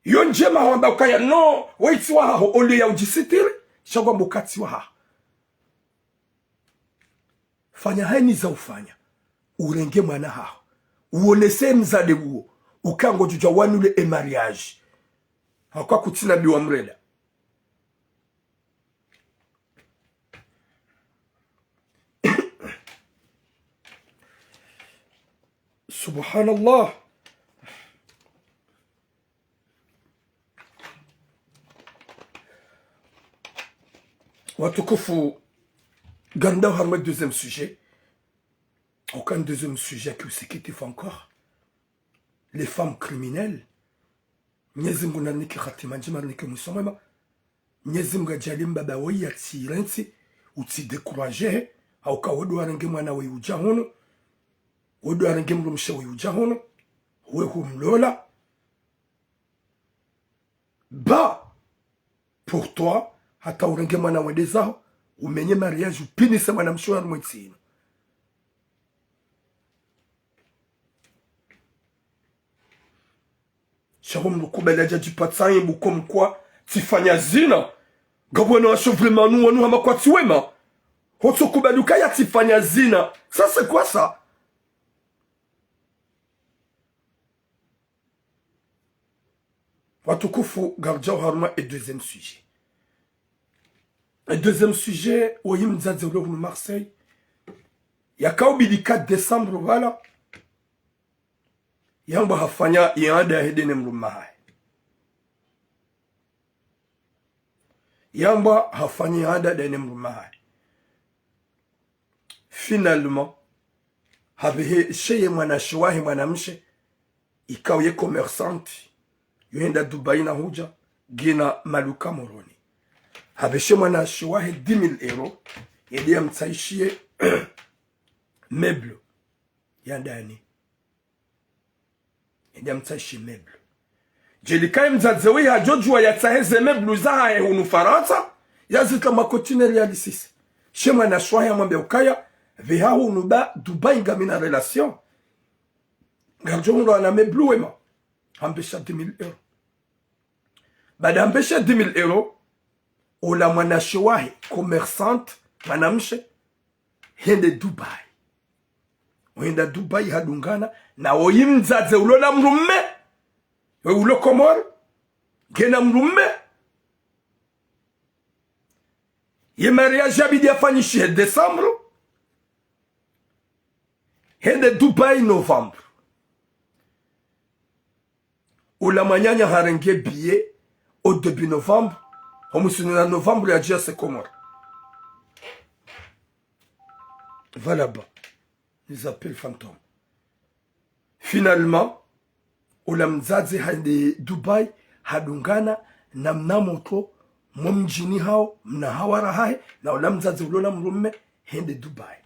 Yo ndjema hwamba ukaya, non, waitsi wahaho, au lieu ya udjisitiri, sha ngwamba uka tsi wahaho. Fanya hayina za ufanya. Urenge mwana haho. Uonese mdzadze uwo. Uka ngodjo udja wanule e mariage. Hauka kutsina biwa mrela. Subhanallah. Watukufu, ngarendao harumwa deuxième sujet. Aucun deuxième sujet qui vous inquiétez encore. Les femmes criminelles. Mwenyezi Mungu narinike hatima ndjema, arinike mwiso mwema. Mwenyezi Mungu adjaanlie mbaba woyi yatsirentsi, utsi découragé, hauka wewe ndo warenge mwana woyi udja hunu, wewe ndo warenge mdrumshe woyi udja hunu, wewe humlola. Bâ pour toi, hata urenge mwana wende zaho, umenye mariage, upvinise mwanamshe wa harumwa entsi inu. Sha ho mdru kubali yadja djipvatsa aibu comme quoi tsifanya zina. Ngapvo wanawashe vraiment wanu hama kwatsi wema. Hotso kubali ukaya tsifanya zina. Ça, c'est quoi ça? Watukufu, ngaridjao harumwa e deuxième sujet. E deuxième sujet, woyi mdzadze ulio hunu Marseille. Yaka ubidi quatre décembre pvala. Yambwa hafanya ianda yahe nde ne mdrume wahahe. Yambwa hafanya ianda nde ne mdrume wahahe. Finalement, hapveheshe ye mwanashe wahe mwanamshe, ikao ye commerçante, yo henda Dubai na hudja, ngena maduka Moroni. Hapveheshe mwanashe wahe dix mille euros, yende yamtsahishiye meuble ya ndani. Yende yamtsahishiye meuble. Djelika ye mdzadze woyi hadjodjuwa yatsahe ze meuble zahahe hunu Farantsa, yazitria mwa conteneur yalisise. She mwanashe wahe yamwambia ukaya, pveha hunu ba Dubai ngamina relation. Ngaridjo hundra wana meuble wema. Hambesha dix mille euros. Baada hambesha dix mille euros, ola mwanashe wahe, commerçante, mwanamshe, hende Dubai. Ohenda Dubai hadungana na oyi mdzadze ulo na mdrume, we ulo Komori, ngena mdrume. Ye mariage yabidi yafanyishihe décembre, hende Dubai novembre. Ola mwananya harenge billet au début novembre, ho mwisoni na novembre yadje yase Komori. Va là-bas, les appels fantômes. Finalement, ola mdzadze hende Dubai, hadungana na mna motro mo mdjini hawo, mna hawara hahe, na ola mdzadze ulo na mdrume, hende Dubai.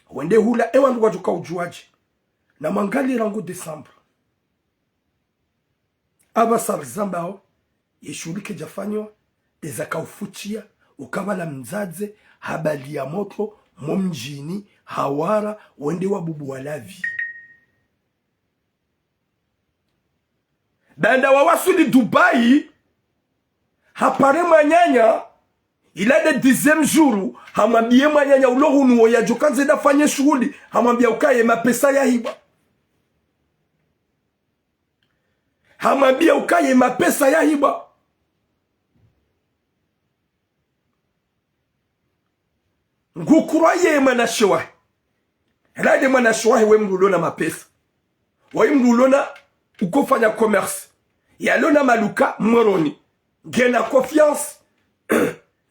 Wende hula, ewa ndru wadjoka udjuwadje. Na mwangalie rangu décembre. Apvasa rizambao, ye shughuli kedjafanywa, eza kaufutia, ukaya ola mdzadze, habaliya motro, mo mdjini, hawara, wende wabubuwa l'avion. Baanda wawaswili Dubai, hapare mwananya, il a le dixième jour, hamwambiye mwananya ulo hunu wo yadjoka ndzeda fanye shughuli, hamwambiya ukaya ye mapesa yahibwa. Hamwambiya ukaya ye mapesa yahibwa. Ngukurwa ye mwanashe wahe. Rade mwanashe wahe we mdru ulo na mapesa. Wayi mdru ulo na ukofanya commerce. Yalo na maduka Moroni. Ngena confiance.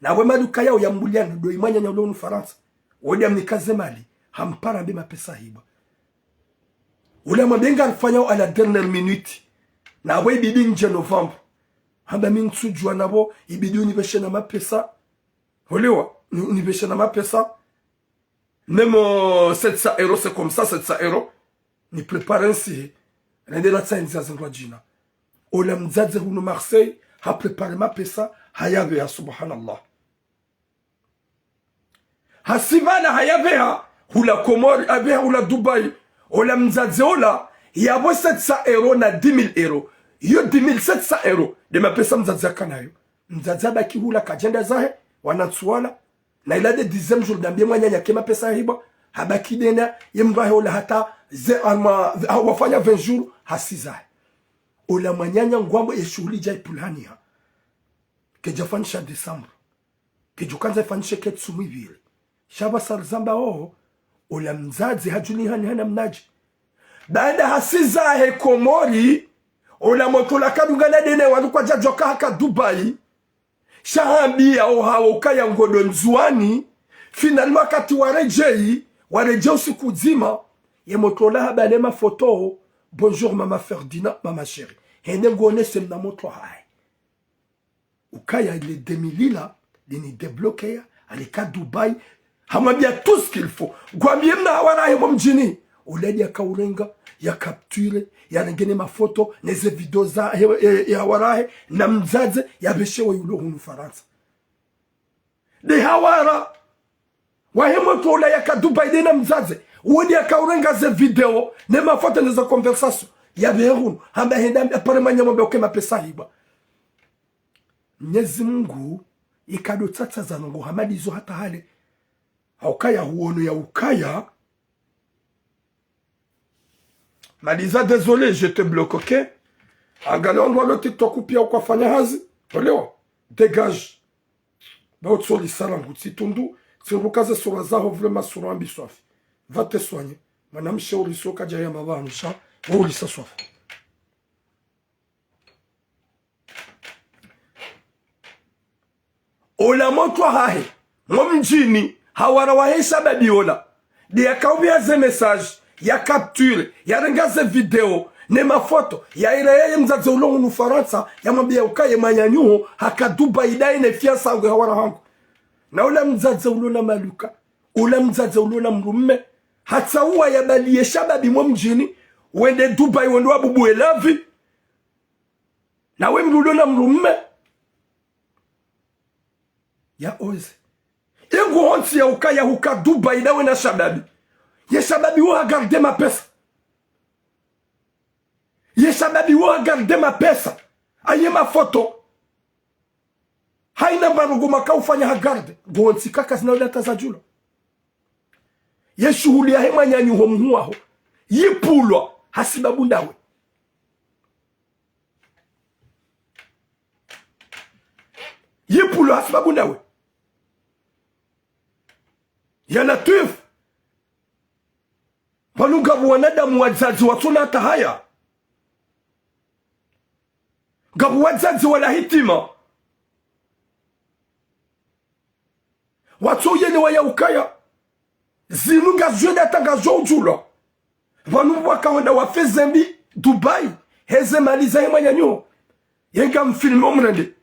Na we maduka yawo yambuliya ndo yi mwananya ulo hunu Farantsa. Wodi amnika ze mali. Hampara mbe mapesa hibwa. Ula mwambe ngarifanyao à la dernière minute. Na we ibidi ndje novembre. Hamba mi ntsudjuwa na bo, ibidi unipveshe na mapesa. Holewa, ni, unipveshe na mapesa. Même, euh, sept cents euros, c'est comme ça, sept cents euros. Ni prépare ainsi. Rende la tsainzi ya zindru djina. Ola mdzadze hunu Marseille, ha prépare mapesa, hayapveha, subhanallah. Hasi pvala hayapveha, hula Komori, apveha hula Dubai. Ola mdzadze ola, yapvo sept cents euros na dix mille euros. Yo dix mille sept cents euros, nde mapesa mdzadze yakanayo. Mdzadze habaki hula kadjenda zahe, wana ntsuwala. Na il a le dixième jour, dambiye mwananya ke mapesa yahibwa, habaki dena, ye mdru wahe ola hata, ze arma, ha, wafanya vingt jours, hasi zahe. Ola mwananya ngwambo ye shughuli dja ipulaniha. Kedjafanyisha décembre. Kedjoka ndza ifanyishe ke tsumu ipvili. Sha pvasa rizambao, ola mdzadze hadjulihaniha namnadje. Baanda hasi zahe Komori, ola motro ola kadungana dene wanu kwadjadjuwa ka haka Dubai. Sha hambiya ohawo ukaya ngodo Ndzuwani, finalement wakati waredjeyi, waredjeyi usiku udzima, ye motro ola habale mafoto, bonjour mama Ferdinand, mama chérie. Hende nguonese mna motro hahe. Ukaya le demi lila, lini débloquer, alika Dubai, hamwambiya tout ce qu'il faut. Ngwambiye mna hawara hahe mo mdjini. Ola nde yakaurenga, ya capture, yarenge ne mafoto, ne ze video za, he, he, he hawara hahe, na mdzadze, yapveshe we ulo hunu Farantsa. Nde hawara. Wahe motro ola yaka Dubai nde na mdzadze. Wo nde yakaurenga ze video, ne mafoto ne za conversation. Yapvehe hunu. Hamba henda apare mwananya mwambe uke mapesa hibwa. Mnyezi Mungu, ikado tsatsa za nungu hamadizo hata hale. Haukaya huono ya ukaya. Maliza, désolé, je te bloque, ok? Angalia wandru walo TikTok piya ukwafanya hazi. Olewa. Dégage. Ba utsolisa rangu tsitundu. Tsiruka ze sura zaho vraiment sura mbi swafi. Va te soigner. Mwanamshe uliso kadja ya mabanu sha. Wa ulisa swafi. Ola motro hahe, mo mdjini, hawara wahe shababi ola. Nde yakaupviya ze message, ya capture, yarenga ze video, ne mafoto, yaira yeye mdzadze ulo hunu Farantsa, yamwambiya ukaye mwananyaho, haka Dubai ndaye ne fiancée hangu hawara hangu. Na ola mdzadze ulo na maluka, ola mdzadze ulo na mdrume, hatsauwa yabaliye shababi mo mdjini, wende Dubai, wende wabubuwe lavi. Na we mdru ulo na mdrume. Ya oze. Engu hontsi ya ukaya huka Dubai ndawe na shababi. Ye shababi wo ha garder mapesa. Ye shababi wo hagarde mapesa. Aye mafoto. Hayina mba ndrongo maka ufanya hagarde. Ngontsi kaka zina udata za djula. Ye shuhuli yahe mwananyaho mhuu waho. Yipvulwa. Hasibabu ndawe. Yipvulwa hasibabu ndawe. Ya Latwif. Pvanu ngapvo wanadamu wadzadze watsuna hata haya. Ngapvo wadzadze wala hitima. Watso yelewa ya ukaya. Zinu ngazwenda hata ngazwa udjulwa. Pvanu pvwaka wenda wafe zembi Dubai. Heze mali zahe mwananyaho. Ye ngamfilme omrende.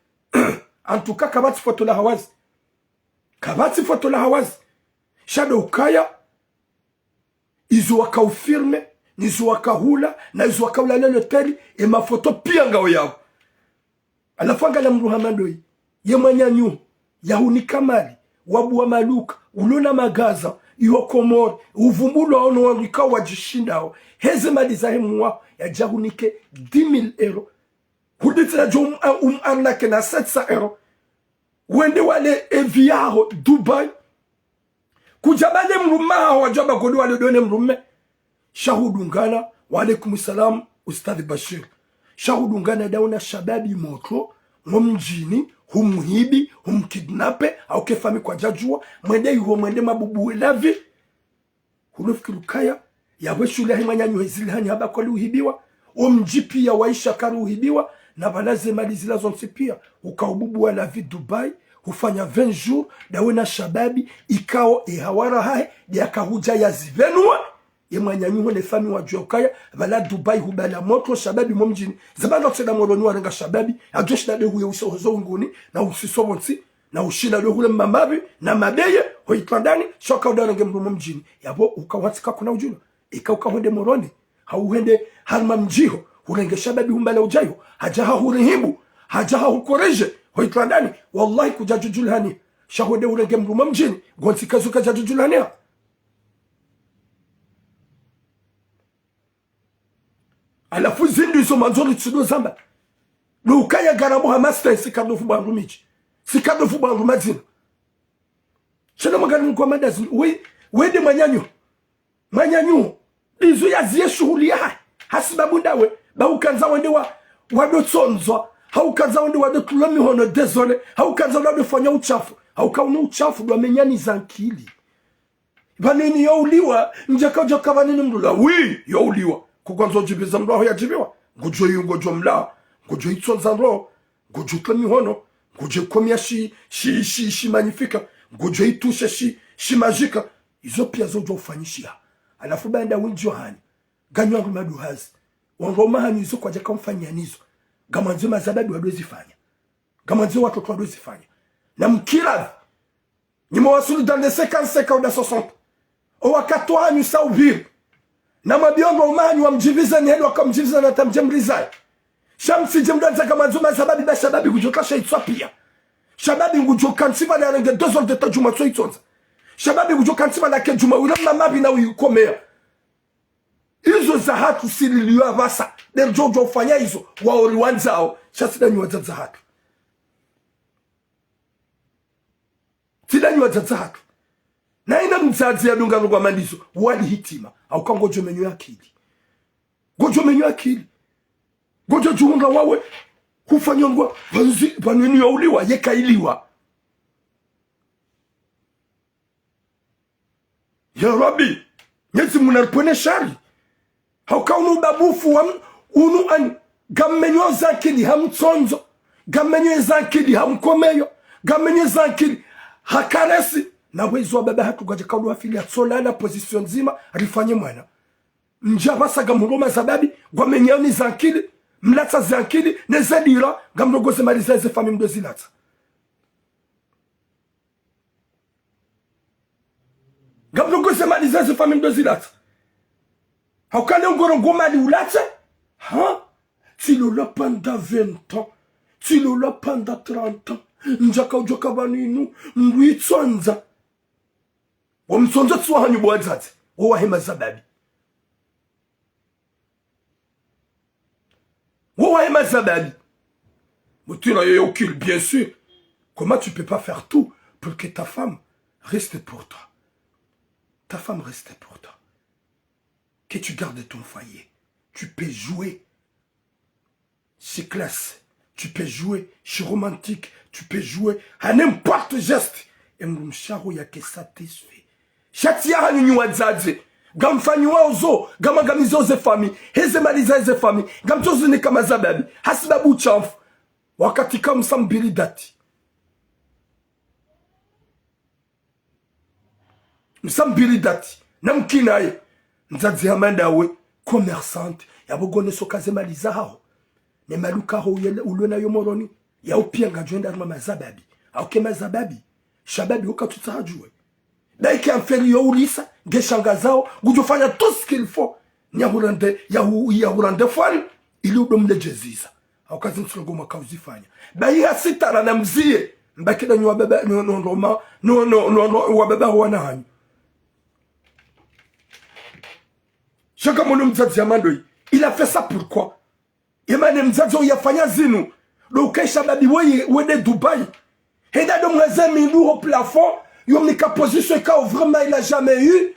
En tout cas, kapvatsi foto la hawazi. Kapvatsi foto la hawazi. Sha ndo ukaya. Izo waka ufilme, nizo waka hula, na izo waka ulala loteli, e mafoto piya ngayo yawo. Halafu angalia mdru hama ndoyi, ye mwananyaho, yahunika mali, wabuwa maduka, ulona magaza, iho Komori, uvumbulwa ono wandru ikao wadjishindao, heze mali zahe mhuu waho, yadja hunike dix mille euros. Huditsi nadjo um, um arnaquer na sept cents euros. Wende wale e vie yaho Dubai. Kudja bale mdrume haho wadjwamba ngode wale done mdrume. Sha hudungana, wa alaykum salam, Ustadh Bashir. Sha hudungana ndawe na shababi motro, ngo mdjini, humhibi, humkidnape, hau ke fami kwadjadjuwa, mwende iho mwende mabubuwe la vie. Hulo fikiri ukaya, yawe shuhuli yahe mwananyaho hezili hani haba kwali uhibiwa, omdji piya waisha kari uhibiwa, na pvala ze mali zila zontsi piya, uka ububuwa la vie Dubai, hufanya vingt jours, ndawe na shababi, ikao e hawara hahe, nde yaka hudja yazipvenuwa, ye mwananyaho ne fami wadjuwa ukaya, pvala Dubai hubala motro shababi mo mdjini, zaba ndo tsena Moroni warenga shababi, yadjo shinda nde huye uso hozo unguni, na usiso pvontsi, na ushinda ndo hule mamabi, na mabeye, ho Itwandani, sha uka uda urenge mdrume mdjini. Yapvo uka watsika kuna udjulwa. Ika uka hwende Moroni. Hau hwende harumwa mdji ho. Hurenge shababi humbala udja iho. Hadja hahurihimbu. Hadja hahukoreje. Ho Itwandani. Wallahi kudjadjudjulihani. Sha hwende urenge mdrume mdjini. Ngontsi kazo kadjadjudjulihani ha. Halafu zindru izo mandzo ritsidozamba. Ndo ukaya ngarabo ha master, tsi kado fuba ndru midji. Tsi kado fuba ndru madzina. Shana magari mkwa madazini. We, wende mwananyaho. Mwananyaho. Izo yaziye shuhuli yahahe. Hasibabu ndawe. Ba ukandza wende wa, wado tsondzwa. Hau kandza wende wado tulwa mihono, désolé. Hau kandza wado fanya uchafu. Hau kauna uchafu, ndo wamenyani zankili. Pvanu ini yo uliwa, ndjaka udjaka pvanu ini mdru la, oui, yo uliwa. Ko kwandzo udjibiza mdru waho yadjibiwa. Ngodjo yu, ngodjo mla, ngodjo itsondza ndro, ngodjo tla mihono, ngodjo ikomia shi, shi, shi, shi magnifique, ngodjo itushe shi, shi magique. Izo piya zo udjo ufanyishiha. Halafu baanda windji wahanyu. Nganyu wandru maduhazi. Wandru wa mahanyu izo kwadjaka mfanyia nizo. Ngamwandzo mazababi wado zifanya. Ngamwandzo watoto wado zifanya. Na mkiravi. Nyi mwawasulu dans les cinquante-cinq au dans soixante. O wakati wahanyu sa upviri. Na mabiondo umahanyu wamdjiviza ni heli waka mdjivizana hata mdje mrizaye. Sha mtsidje mdrwandza ngamwandzo mazababi ba shababi ngudjo kasha itswa piya. Shababi ngudjo kantsi pvala yarenge deux heures de temps djumwa tso itsondza. Shababi ngudjo kantsi pvala ke djumwa wira mna mabi na uikomeya. Izo zahatru sililiwa pvasa. Nde ridjo udjo ufanya izo. Wao riwandzao. Sha tsi nda nyi wadzadze zahatru. Tsi nda nyi wadzadze zahatru. Na ina mdzadze yadunga nungwa mandizo, wali hitima. Hauka ngodjo menywa akili. Ngodjo menywa akili. Ngodjo djuhundra wawe. Hufanya ngwa, pvanu zi, pvanu ini yo uliwa, yeka iliwa. Ya Rabbi, Mnyezi Mungu naripvwene shari. Hauka unu ubabufu wa m-, unu an-, ngammenywa zankili ha mtsondzo, ngammenywa zankili ha mkomeyo, ngammenywa zankili ha karesi. Na wezo wa baba hatru ngwadjaka ulu wafili ya tsola la position ndzima, rifanye mwana. Ndja pvasa ngamhuroma zababi, ngwamenyani zankili, mlatsa zankili, ne zadira, ngamrongoze mali za ze fami mdo zilatsa. Ngamrongoze mali za ze fami mdo zilatsa. Hauka le ngoro ngo mali ulatse. Ha? Tsilola pendant vingt ans. Tsilola pendant trente ans. Ndjaka udjoka pvanu inu. Mdru itsondza. Wo mtsondzo tsi wahanyu bo wadzadze. Wo wahe mazababi. Wo wahe mazababi. Mutula yo yo kil, bien sûr. Comment tu peux pas faire tout pour que ta femme reste pour toi? Ta femme reste pour toi. Que tu gardes ton foyer. Tu peux jouer. C'est classe. Tu peux jouer. C'est romantique. Tu peux jouer à n'importe geste. Et mdrumshe waho yake satisfait. Sha tsi ya hanyu nyi wadzadze. Ngamfanyiwao zo, ngamangamizo ze famille. Heze mali za heze famille. Ngamtsozinika mazababi. Hasibabu shamfu. Wakati kamsambili dati. Msambili dati, na mkinaye. Mdzadze hama ndawe, commerçante, yapvo ngoneso ka ze mali zahaho. Ne mali ukaho uyele, ulwe nayo Moroni, ya upia ngadjo enda harumwa mazababi. Hauke mazababi, shababi uka tsutsaha djuwe. Baike amferi yo ulisa, nge shangazao, ngudjo fanya tout ce qu'il faut. Ni ya hurende, ya hu-, ya hurende fwani, ili udo mledjeziza. Hauka zinu tsi ndrongoo mwaka uzifanya. Bahi ha sitara na mziye. Mbaki na nyi wababa, no, no, no, ma, no, no, no, no, wababa wana hanyu. Sha ngamwono mdzadze ya mandoyi. Il a fait ça pourquoi? Ye mana mdzadze uwo yafanya zinu. Donc, ye shababi woyi, wende Dubai. Henda do mweze mindru ho plafond. Yo mnika position ikao vraiment il a jamais eu.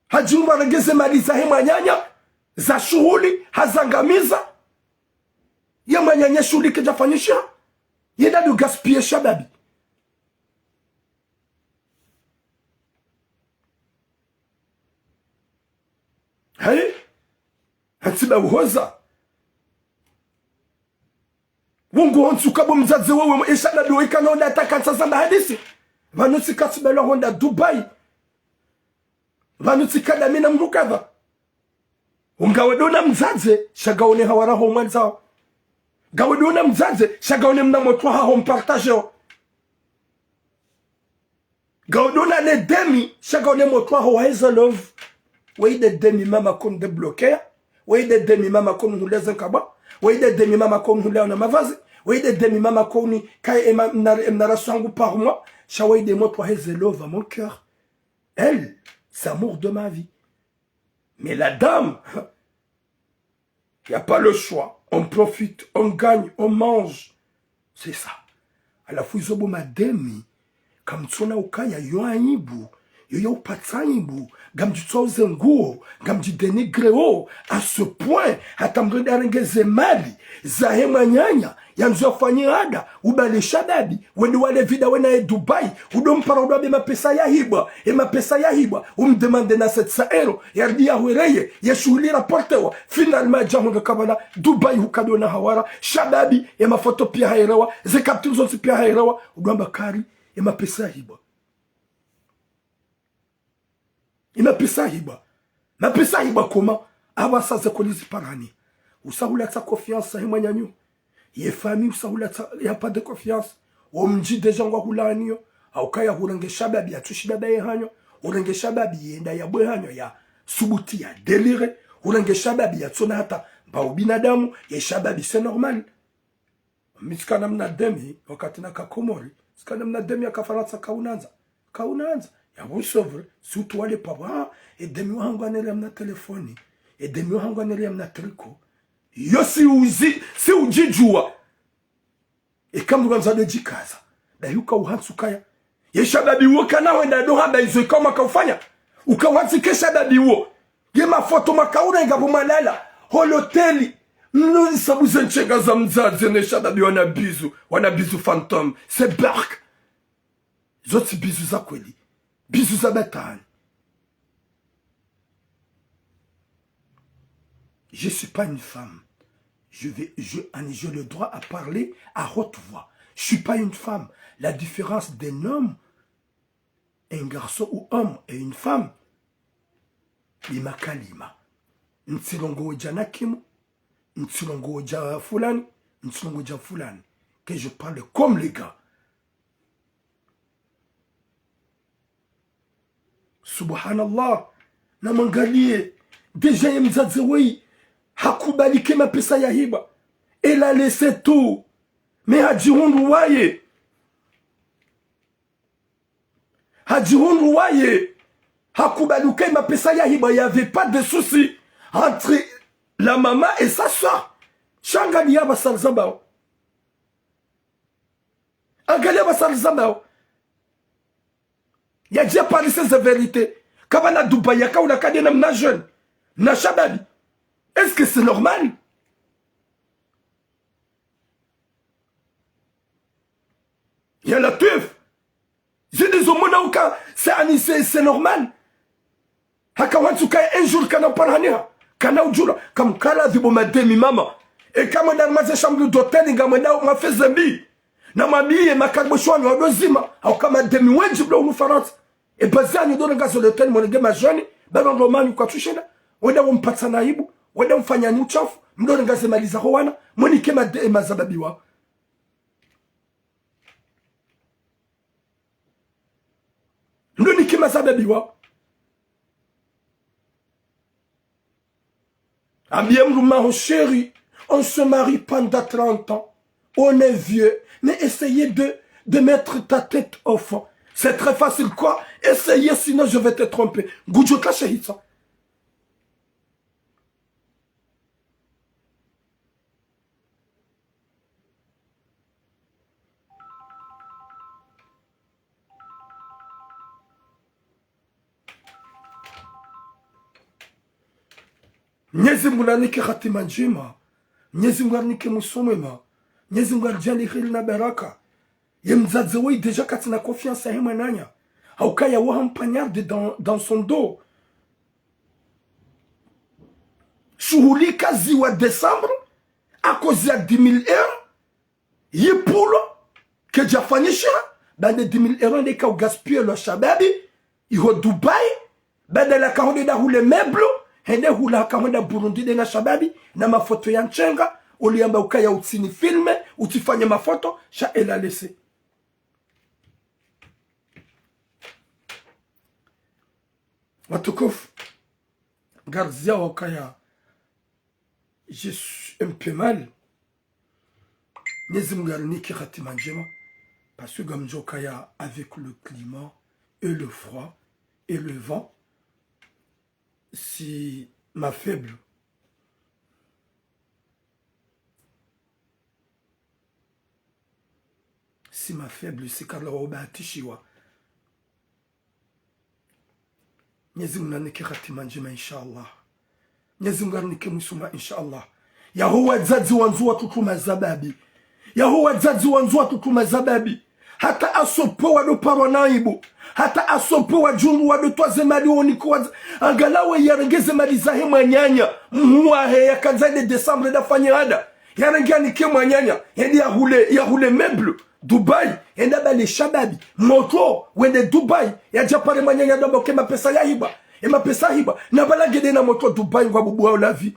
Hadjumba rengeze mali zahe mwananya, za shuhuli, hazangamiza. Ye mwananya shuhuli kedjafanyisha. Ye dadu gaspiller shababi. Hayi? Hatsiba uhoza. Wongo hontsu kabo mdzadze wewe, ye shababi weka nonda ataka ntsa zamba hadisi. Pvanu tsi katsibelwa honda Dubai. Pvanu tsi kadamina mdru kadha. Ngawe dona mdzadze, sha ngaone hawara ho mwandzao. Ngawe dona mdzadze, sha ngaone mna motro haho mpartageo. Ngawe dona ne demi, sha ngaone motro haho wa heze love. Weyi de demi mama koni débloquer. Weyi de demi mama koni hule ze nkabwa. Weyi de demi mama koni hule na mavazi. Weyi de demi mama koni kaye ema mna, emna rasu hangu par mois. Sha weyi de motro wa heze love à mon cœur. Elle, c'est l'amour de ma vie. Mais la dame, y a pas le choix. On profite, on gagne, on mange. C'est ça. Halafu izo bo mademi, kamtsona ukaya yo aibu, yo ya upatsa aibu, ngamdjitswao ze nguo, ngamdjidénigreo, à ce point, hata mdru nda rengeze mali zahe mwananya, yandzo yafanye ada, ubale shababi, wende wale vida wena ye Dubai, udo mpara udo wambe mapesa yahibwa, ye mapesa yahibwa, umdemande na sept cents euros, yaridi yahwereye, ye shuhuli rapportewa, finalement yadja hundre kabala, Dubai hukado na hawara, shababi, ye mafoto pia haherewa, ze capture zontsi pia haherewa, udo wamba kari, ye mapesa yahibwa. Ye mapesa yahibwa. Mapesa yahibwa comment? Apvasa ze koli ziparani. Usa hulatsa confiance he mwananyo. Ye famille usa hulatsa, y a pas de confiance. Wo mdji déjà ngwa hulaaniyo. Haukaya hurenge shababi yatsushi baba ye hanyo. Hurenge shababi yenda yabwe hanyo ya subuti ya délire. Hurenge shababi yatsona hata mba ubinadamu. Ye shababi c'est normal. Mi tsika na mna demi, wakati naka Komori, tsika na mna demi yaka Farantsa kaunandza. Kaunandza. Yapvo c'est vrai, si utwale pvapvo, ah, ye demi wahangu anele ya mna telefoni, ye demi wahangu anele ya mna tricot. Yo si uzi, si udjidjuwa. Eka mdru wandza do djikaza. Dayi uka uhantsi ukaya. Ye shababi wo kana wenda do hamba izo ikao maka ufanya. Uka wantsi ke shababi wo. Ye mafoto maka urenga pvo mwalala. Ho loteli. Mno isabu ze ntsenga za mdzadze ne shababi wana bizu. Wana bizu fantôme. C'est barque. Zo tsi bizu za kweli. Bizu za batani. Je suis pas une femme. Je vais, je, ani, j'ai le droit à parler à haute voix. Je suis pas une femme. La différence d'un homme, un garçon ou homme et une femme, ni makalima. Ntsilongo dja nakimu, ntsilongo dja fulani, ntsilongo dja fulani. Que je parle comme les gars. Subhanallah. Na mwangaliye. Déjà ye mdzadze weyi. Hakubali ke mapesa yahibwa. Elle a laissé tout. Mais hadjihundru waye. Hadjihundru waye. Hakubali ke mapesa yahibwa. Il y avait pas de souci entre La maman et sa sœur. Sha angaliya pvasa rizambao. Angaliya pvasa rizambao. Yadja parisa ze vérité. Kapvana Dubai yaka ula kadena mna jeune. Mna shababi. Est-ce que c'est normal? Ya Latwif. Zidi zo mwana uka, c'est, ani, c'est, c'est normal. Haka wantsu kaya un jour kana uparaniha. Kana udjula. Kamkala dhibo mademi mama. Eka mwenda maze chambre d'hôtel ngamwenda mafeze mbi. Na mabiye makaribu shwani wado zima. Hauka mademi wendji bula unu Farantsa. E bazi anyu ndo ngazo l'hôtel mwenenge majoni. Baba ndo manyu kwatsushenda. Wenda umpatsa na aibu. Wenda umfanyani uchafu. Mdo ngaze mali za ho wana. Mwenike made-, e mazababi wao. Mdo nike mazababi wao. Ambiye mdrume waho, chéri, on se marie pendant trente ans. On est vieux, mais essayez de, de mettre ta tête au fond. C'est très facile, quoi. Essayez, sinon je vais te tromper. Ngudjo tla shehitsa. Mnyezi Mungu nanike hatima ndjema. Mnyezi Mungu arinike mwiso mwema. Mnyezi Mungu aridjaanlie heri na baraka. Ye mdzadze woyi déjà katsina confiance yahe mwananya. Haukaya waha mpagnarde dans, dans son dos. Shuhuli kaziwa décembre, à cause ya dix mille euros, yipvulo, kedjafanyishiha, bande dix mille euros nde ka ugaspiller lwa shababi, iho Dubai, badala kahonde da hule meuble, hende hula kahonda Burundi de na shababi, na mafoto ya ntsenga, uliyamba ukaya utsini filme, utsifanye mafoto, sha ela lese. Watukufu, ngaridjuwa ukaya, je suis un peu mal. Mnyezi Mungu arinike hatima ndjema. Parce que ngamdjuwa ukaya avec le climat et le froid et le vent, si ma faible. Si ma faible, si kala wa ubahatishiwa. Mnyezi Mungu nanike hatima ndjema, inshallah. Mnyezi Mungu arinike mwiso mwema, inshallah. Yaho wadzadze wandzo watutuma zababi. Yaho wadzadze wandzo watutuma zababi. Hata asopvo wado parwa na aibu. Hata asopvo wadjungu wado twaze mali wonike wadza-, angalawe yarenge ze mali zahe mwananya. Mhu wahe yakandza ende décembre da fanye hada. Yarenge yanike mwananya. Yende yahule, yahule meuble. Dubai, yende bale shababi, motro, wende Dubai, yadja pare mwananya ndo amba uke mapesa yahibwa, e mapesa yahibwa, na bala ngende na motro Dubai ngwa bubuwa la vie.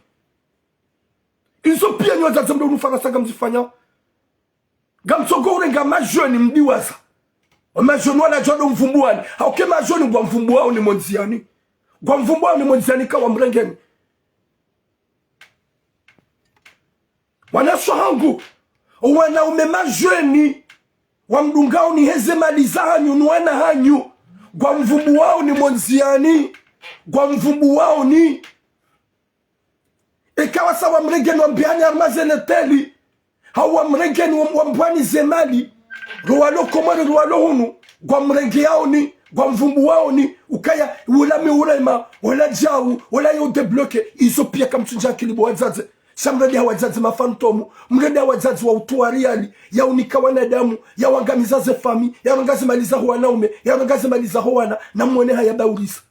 Izo piya nyi wadzadze mdo unu Farantsa ngamzifanyao. Ngamtsogo urenga majoni mdiwaza. O majoni wala djwado mvumbuwani. Hauke majoni ngwa mvumbuwaoni mo ndziani. Ngwa mvumbuwaoni mo ndziani ka wa mrengeni. Wanashe wahangu, wanaume majeni, wamdungaoni heze mali zahanyu, ni wana hanyu, ngwa mvumbuwaoni mo ndziani, ngwa mvumbuwaoni. Eka wasa wa mrengeni wambiani harumwa ze leteli, hau wa mrengeni wam-, wambwani ze mali, ro walo Komori, ro walo hunu, ngwa mrengeaoni, ngwa mvumbuwaoni, ukaya, wula mi urema, wala djau, wala yo débloquer, izo piya kamtsundja akili bo wadzadze. Sha mrende ha wadzadze mafantomu, mrende ha wadzadze wa utuwa riali, ya unika wanadamu, ya wangamiza ze fami, ya renga ze mali zaho wanaume, ya renga ze mali zaho wana, na mwone haya ba urisa.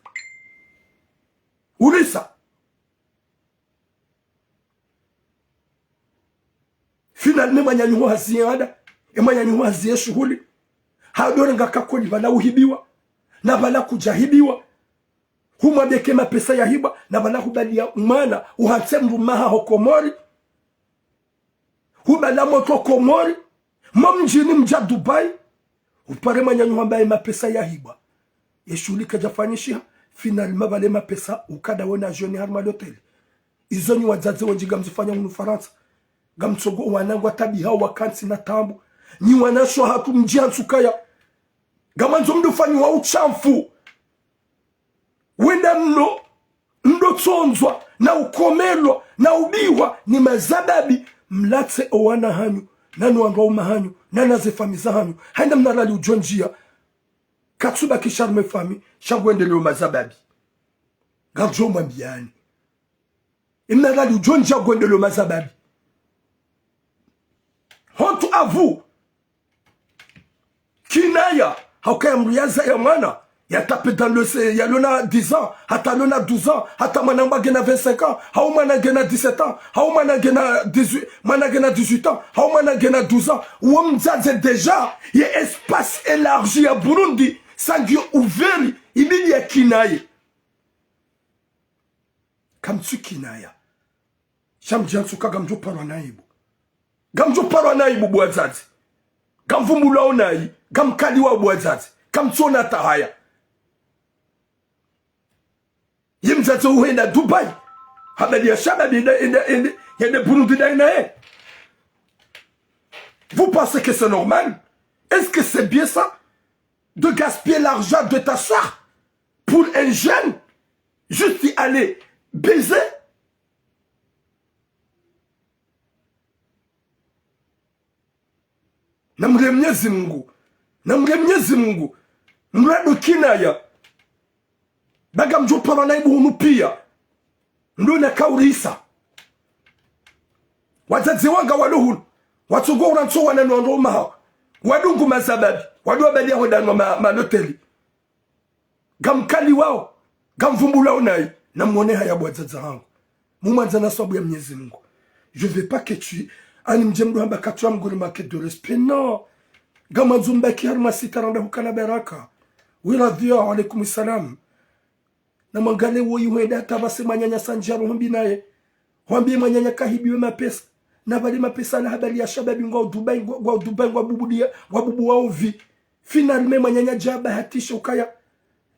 Urisa. Finalement, mwananyaho haziye ada, e mwananyaho haziye shuhuli. Hadore ngaka koli bala uhibiwa, na bala kudjahibiwa. Humwambia ke mapesa yahibwa, na bala hubaliya mwana, uhantse mdrume wahaho Komori. Hubala motro Komori. Mo mdjini mdja Dubai. Upare mwananyaho hamba ye mapesa yahibwa. Ye shuhuli kayidjafanyishiha. Finalement bale mapesa ukada wona joni harumwa l'hôtel. Izo nyi wadzadze wendji ngamzifanyao hunu Farantsa. Ngamtsogo wanangu watabiha wakantsi na taabu. Nyi wanashe wahatru mdjihantsi ukaya ngamwandzo mdo fanyiwa utshafu. Wenda mno, mdo utsondzwa, na ukomelwa, na ubihwa ni mazababi, mlatse owana hanyu, nanu wandru waume hanyu, nana ze famiyi zahanyu. Hayina mna rali udjo ndjia. Katsubakisha harumwa famiyi, sha ngwendeleo mazababi. Ngardjo mwambiyani. Imna rali udjo ndjia ngwendeleo mazababi. Honte à vous. Kinaya, hauka ye mdru yazaya mwana, ya tape dans le se-, yalona dix ans, hata yalona douze ans, hata mwana ngena vingt-cinq ans, hau mwana ngena dix-sept ans, hau mwana ngena dix-huit, mwana ngena dix-huit ans, hau mwana ngena douze ans. Uwo mdzadze déjà, ye espace élargi ya Burundi, sa ngiyo ouvert, ibidi ya kinaye. Kamtsu kinaya. Sha mdja ntsuka ngamdjo parwa na aibu. Ngamdjo parwa na aibu bo wadzadze. Ngamvumbulwao nayi, ngamkaliwao bo wadzadze. Kamtsona tahaya. Ye mdzadze uhenda Dubaï. Habari ya shababi ende, ende, ende, ende Burundi ndayi naye. Vous pensez que c'est normal? Est-ce que c'est bien ça? De gaspiller l'argent de ta sœur pour un jeune, juste y aller baiser? Namre Mnyezi Mungu. Namre Mnyezi Mungu. Mradu kinaya. Ba ngamdjo parwa na aibu hunu piya. Ndo na kaurisa. Wadzadze wanga walo hunu. Watsongo urantso wana no ndo maha. Wadungu mazababi. Wadu wabaliya hodano ma, ma loteli. Ngamkaliwao, ngamvumbulwao nayi, namwone haya bo wadzadze hangu. Mumwandza na swabu ya Mnyezi Mungu. Je veux pas que tu, ani mdje mdru hamba katsu ya mguri manque de respect, non. Ngamwandzo mbaki harumwa sitara nda hukana baraka. Wi radio, wa alaikum salam. Namwangale woyi hwenda hata pvase mwananya sandjaro humbi naye. Hwambiye mwananya kahibiwe mapesa. Na pvale mapesa na habari ya shababi ngwao Dubai, ngwa, ngwao Dubai, ngwa bubudia, ngwa bubuwao vi. Finalement mwananya dja bahatisha ukaya.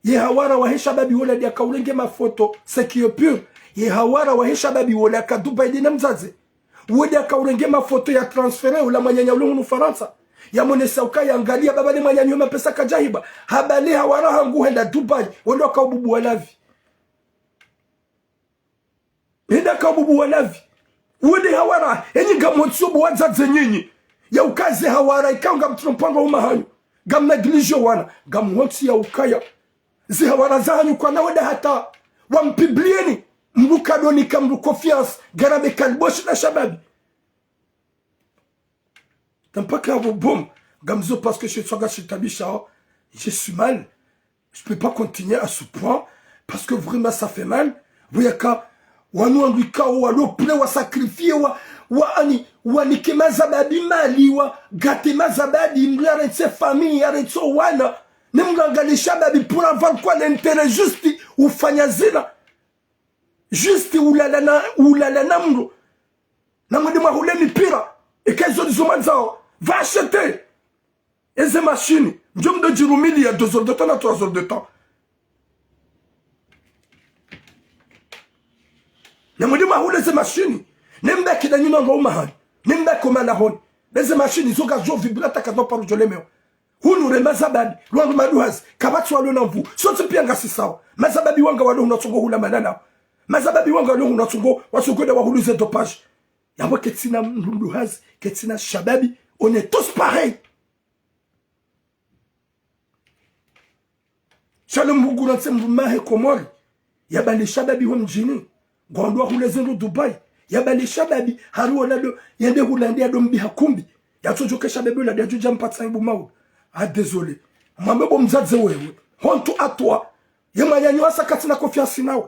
Ye hawara wahe shababi wola nde yaka urenge mafoto, c'est qui est pur. Ye hawara wahe shababi wola yaka Dubai nde na mdzadze. Wo nde yaka urenge mafoto ya transféré ula mwananya ule hunu Farantsa. Yamonesa ukaya angaliya ba pvale mwananya we mapesa kadjahiba. Habari hawara hangu henda Dubai, wo nde waka ububuwa la vi. Henda kabubuwa la vi. Wo nde hawara, enyi ngamwontsi yo bo wadzadze nyinyi. Ya uka ze hawara, ikao ngamtrompanga uma hanyu. Ngamnégligé wana, ngamwontsi ya ukaya. Ze hawara zahanyu kwana wenda hata, wampiblieni, mdru kadonika mdru confiance, ngarabe kaliboshi na shababi. Tampaka yapvo bon, ngamzo parce que je suis, je suis mal. Je peux pas continuer à ce point, parce que vraiment ça fait mal. Weyaka, wanu wandru ikao, walo prêt, wa sacrifier, wa, wa ani, wanike mazababi mali, wa gâter mazababi, mdru yarentse famille, yarentse wana. Ne mdru angalie shababi pour avoir quoi l'intérêt juste, ufanya zina. Juste ulala na, ulala na mdru. Na mwende mwahule mipira. Eka izo ndizo mwandzao. Va acheter. Eze mashini. Ndjo mdo djirumiliya deux heures de temps na trois heures de temps. Na mwende mwahule ze mashini. Ne mbaki na nyuma ngo umahani. Ne mbaki omana honi. Eze mashini zo ngazo vibra hata kazo paro djo lemewa. Hunu re mazababi, lwangu maduhazi, kapvatsi walo na nvu. Sontsi piya ngasi sawa. Mazababi wanga walo hunu watsongo hula manana. Mazababi wanga walo hunu watsongo, watsongo nda wahulu ze dopage. Yapvo ketsina mdru mduhazi, ketsina shababi, on est tous pareils. Shalom Bugura ntse mdru mahe Komori. Yabali shababi ho mdjini. Ngwandro wahule zindru Dubai. Yabali shababi, hari wola ndo, yende hula nde yado mbiha kumbi. Yatsodjoke shababi wola nde yadjo dja mpatsa ibu mawu. Ah, désolé. Mwambe bo mdzadze wewe. Honte à toi. Ye mwananyaho hasa katsina confiance nawe.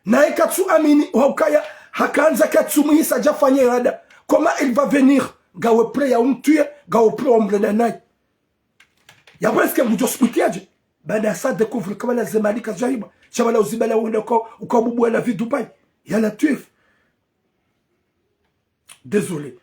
Naye katsu amini, ha ukaya, hakandza katsu muhisa djafanye yada. Comment il va venir? Ngawe prêt ya umtuye, ngawe prêt wa mrenda naye. Ya presque ngudjo subuti yadje. Baanda sa découvrir kabla ze mali kazidjahiba. Sha bala uzibala wende uka, uka bubuwa la vie Dubai. Ya Latwif. Désolé.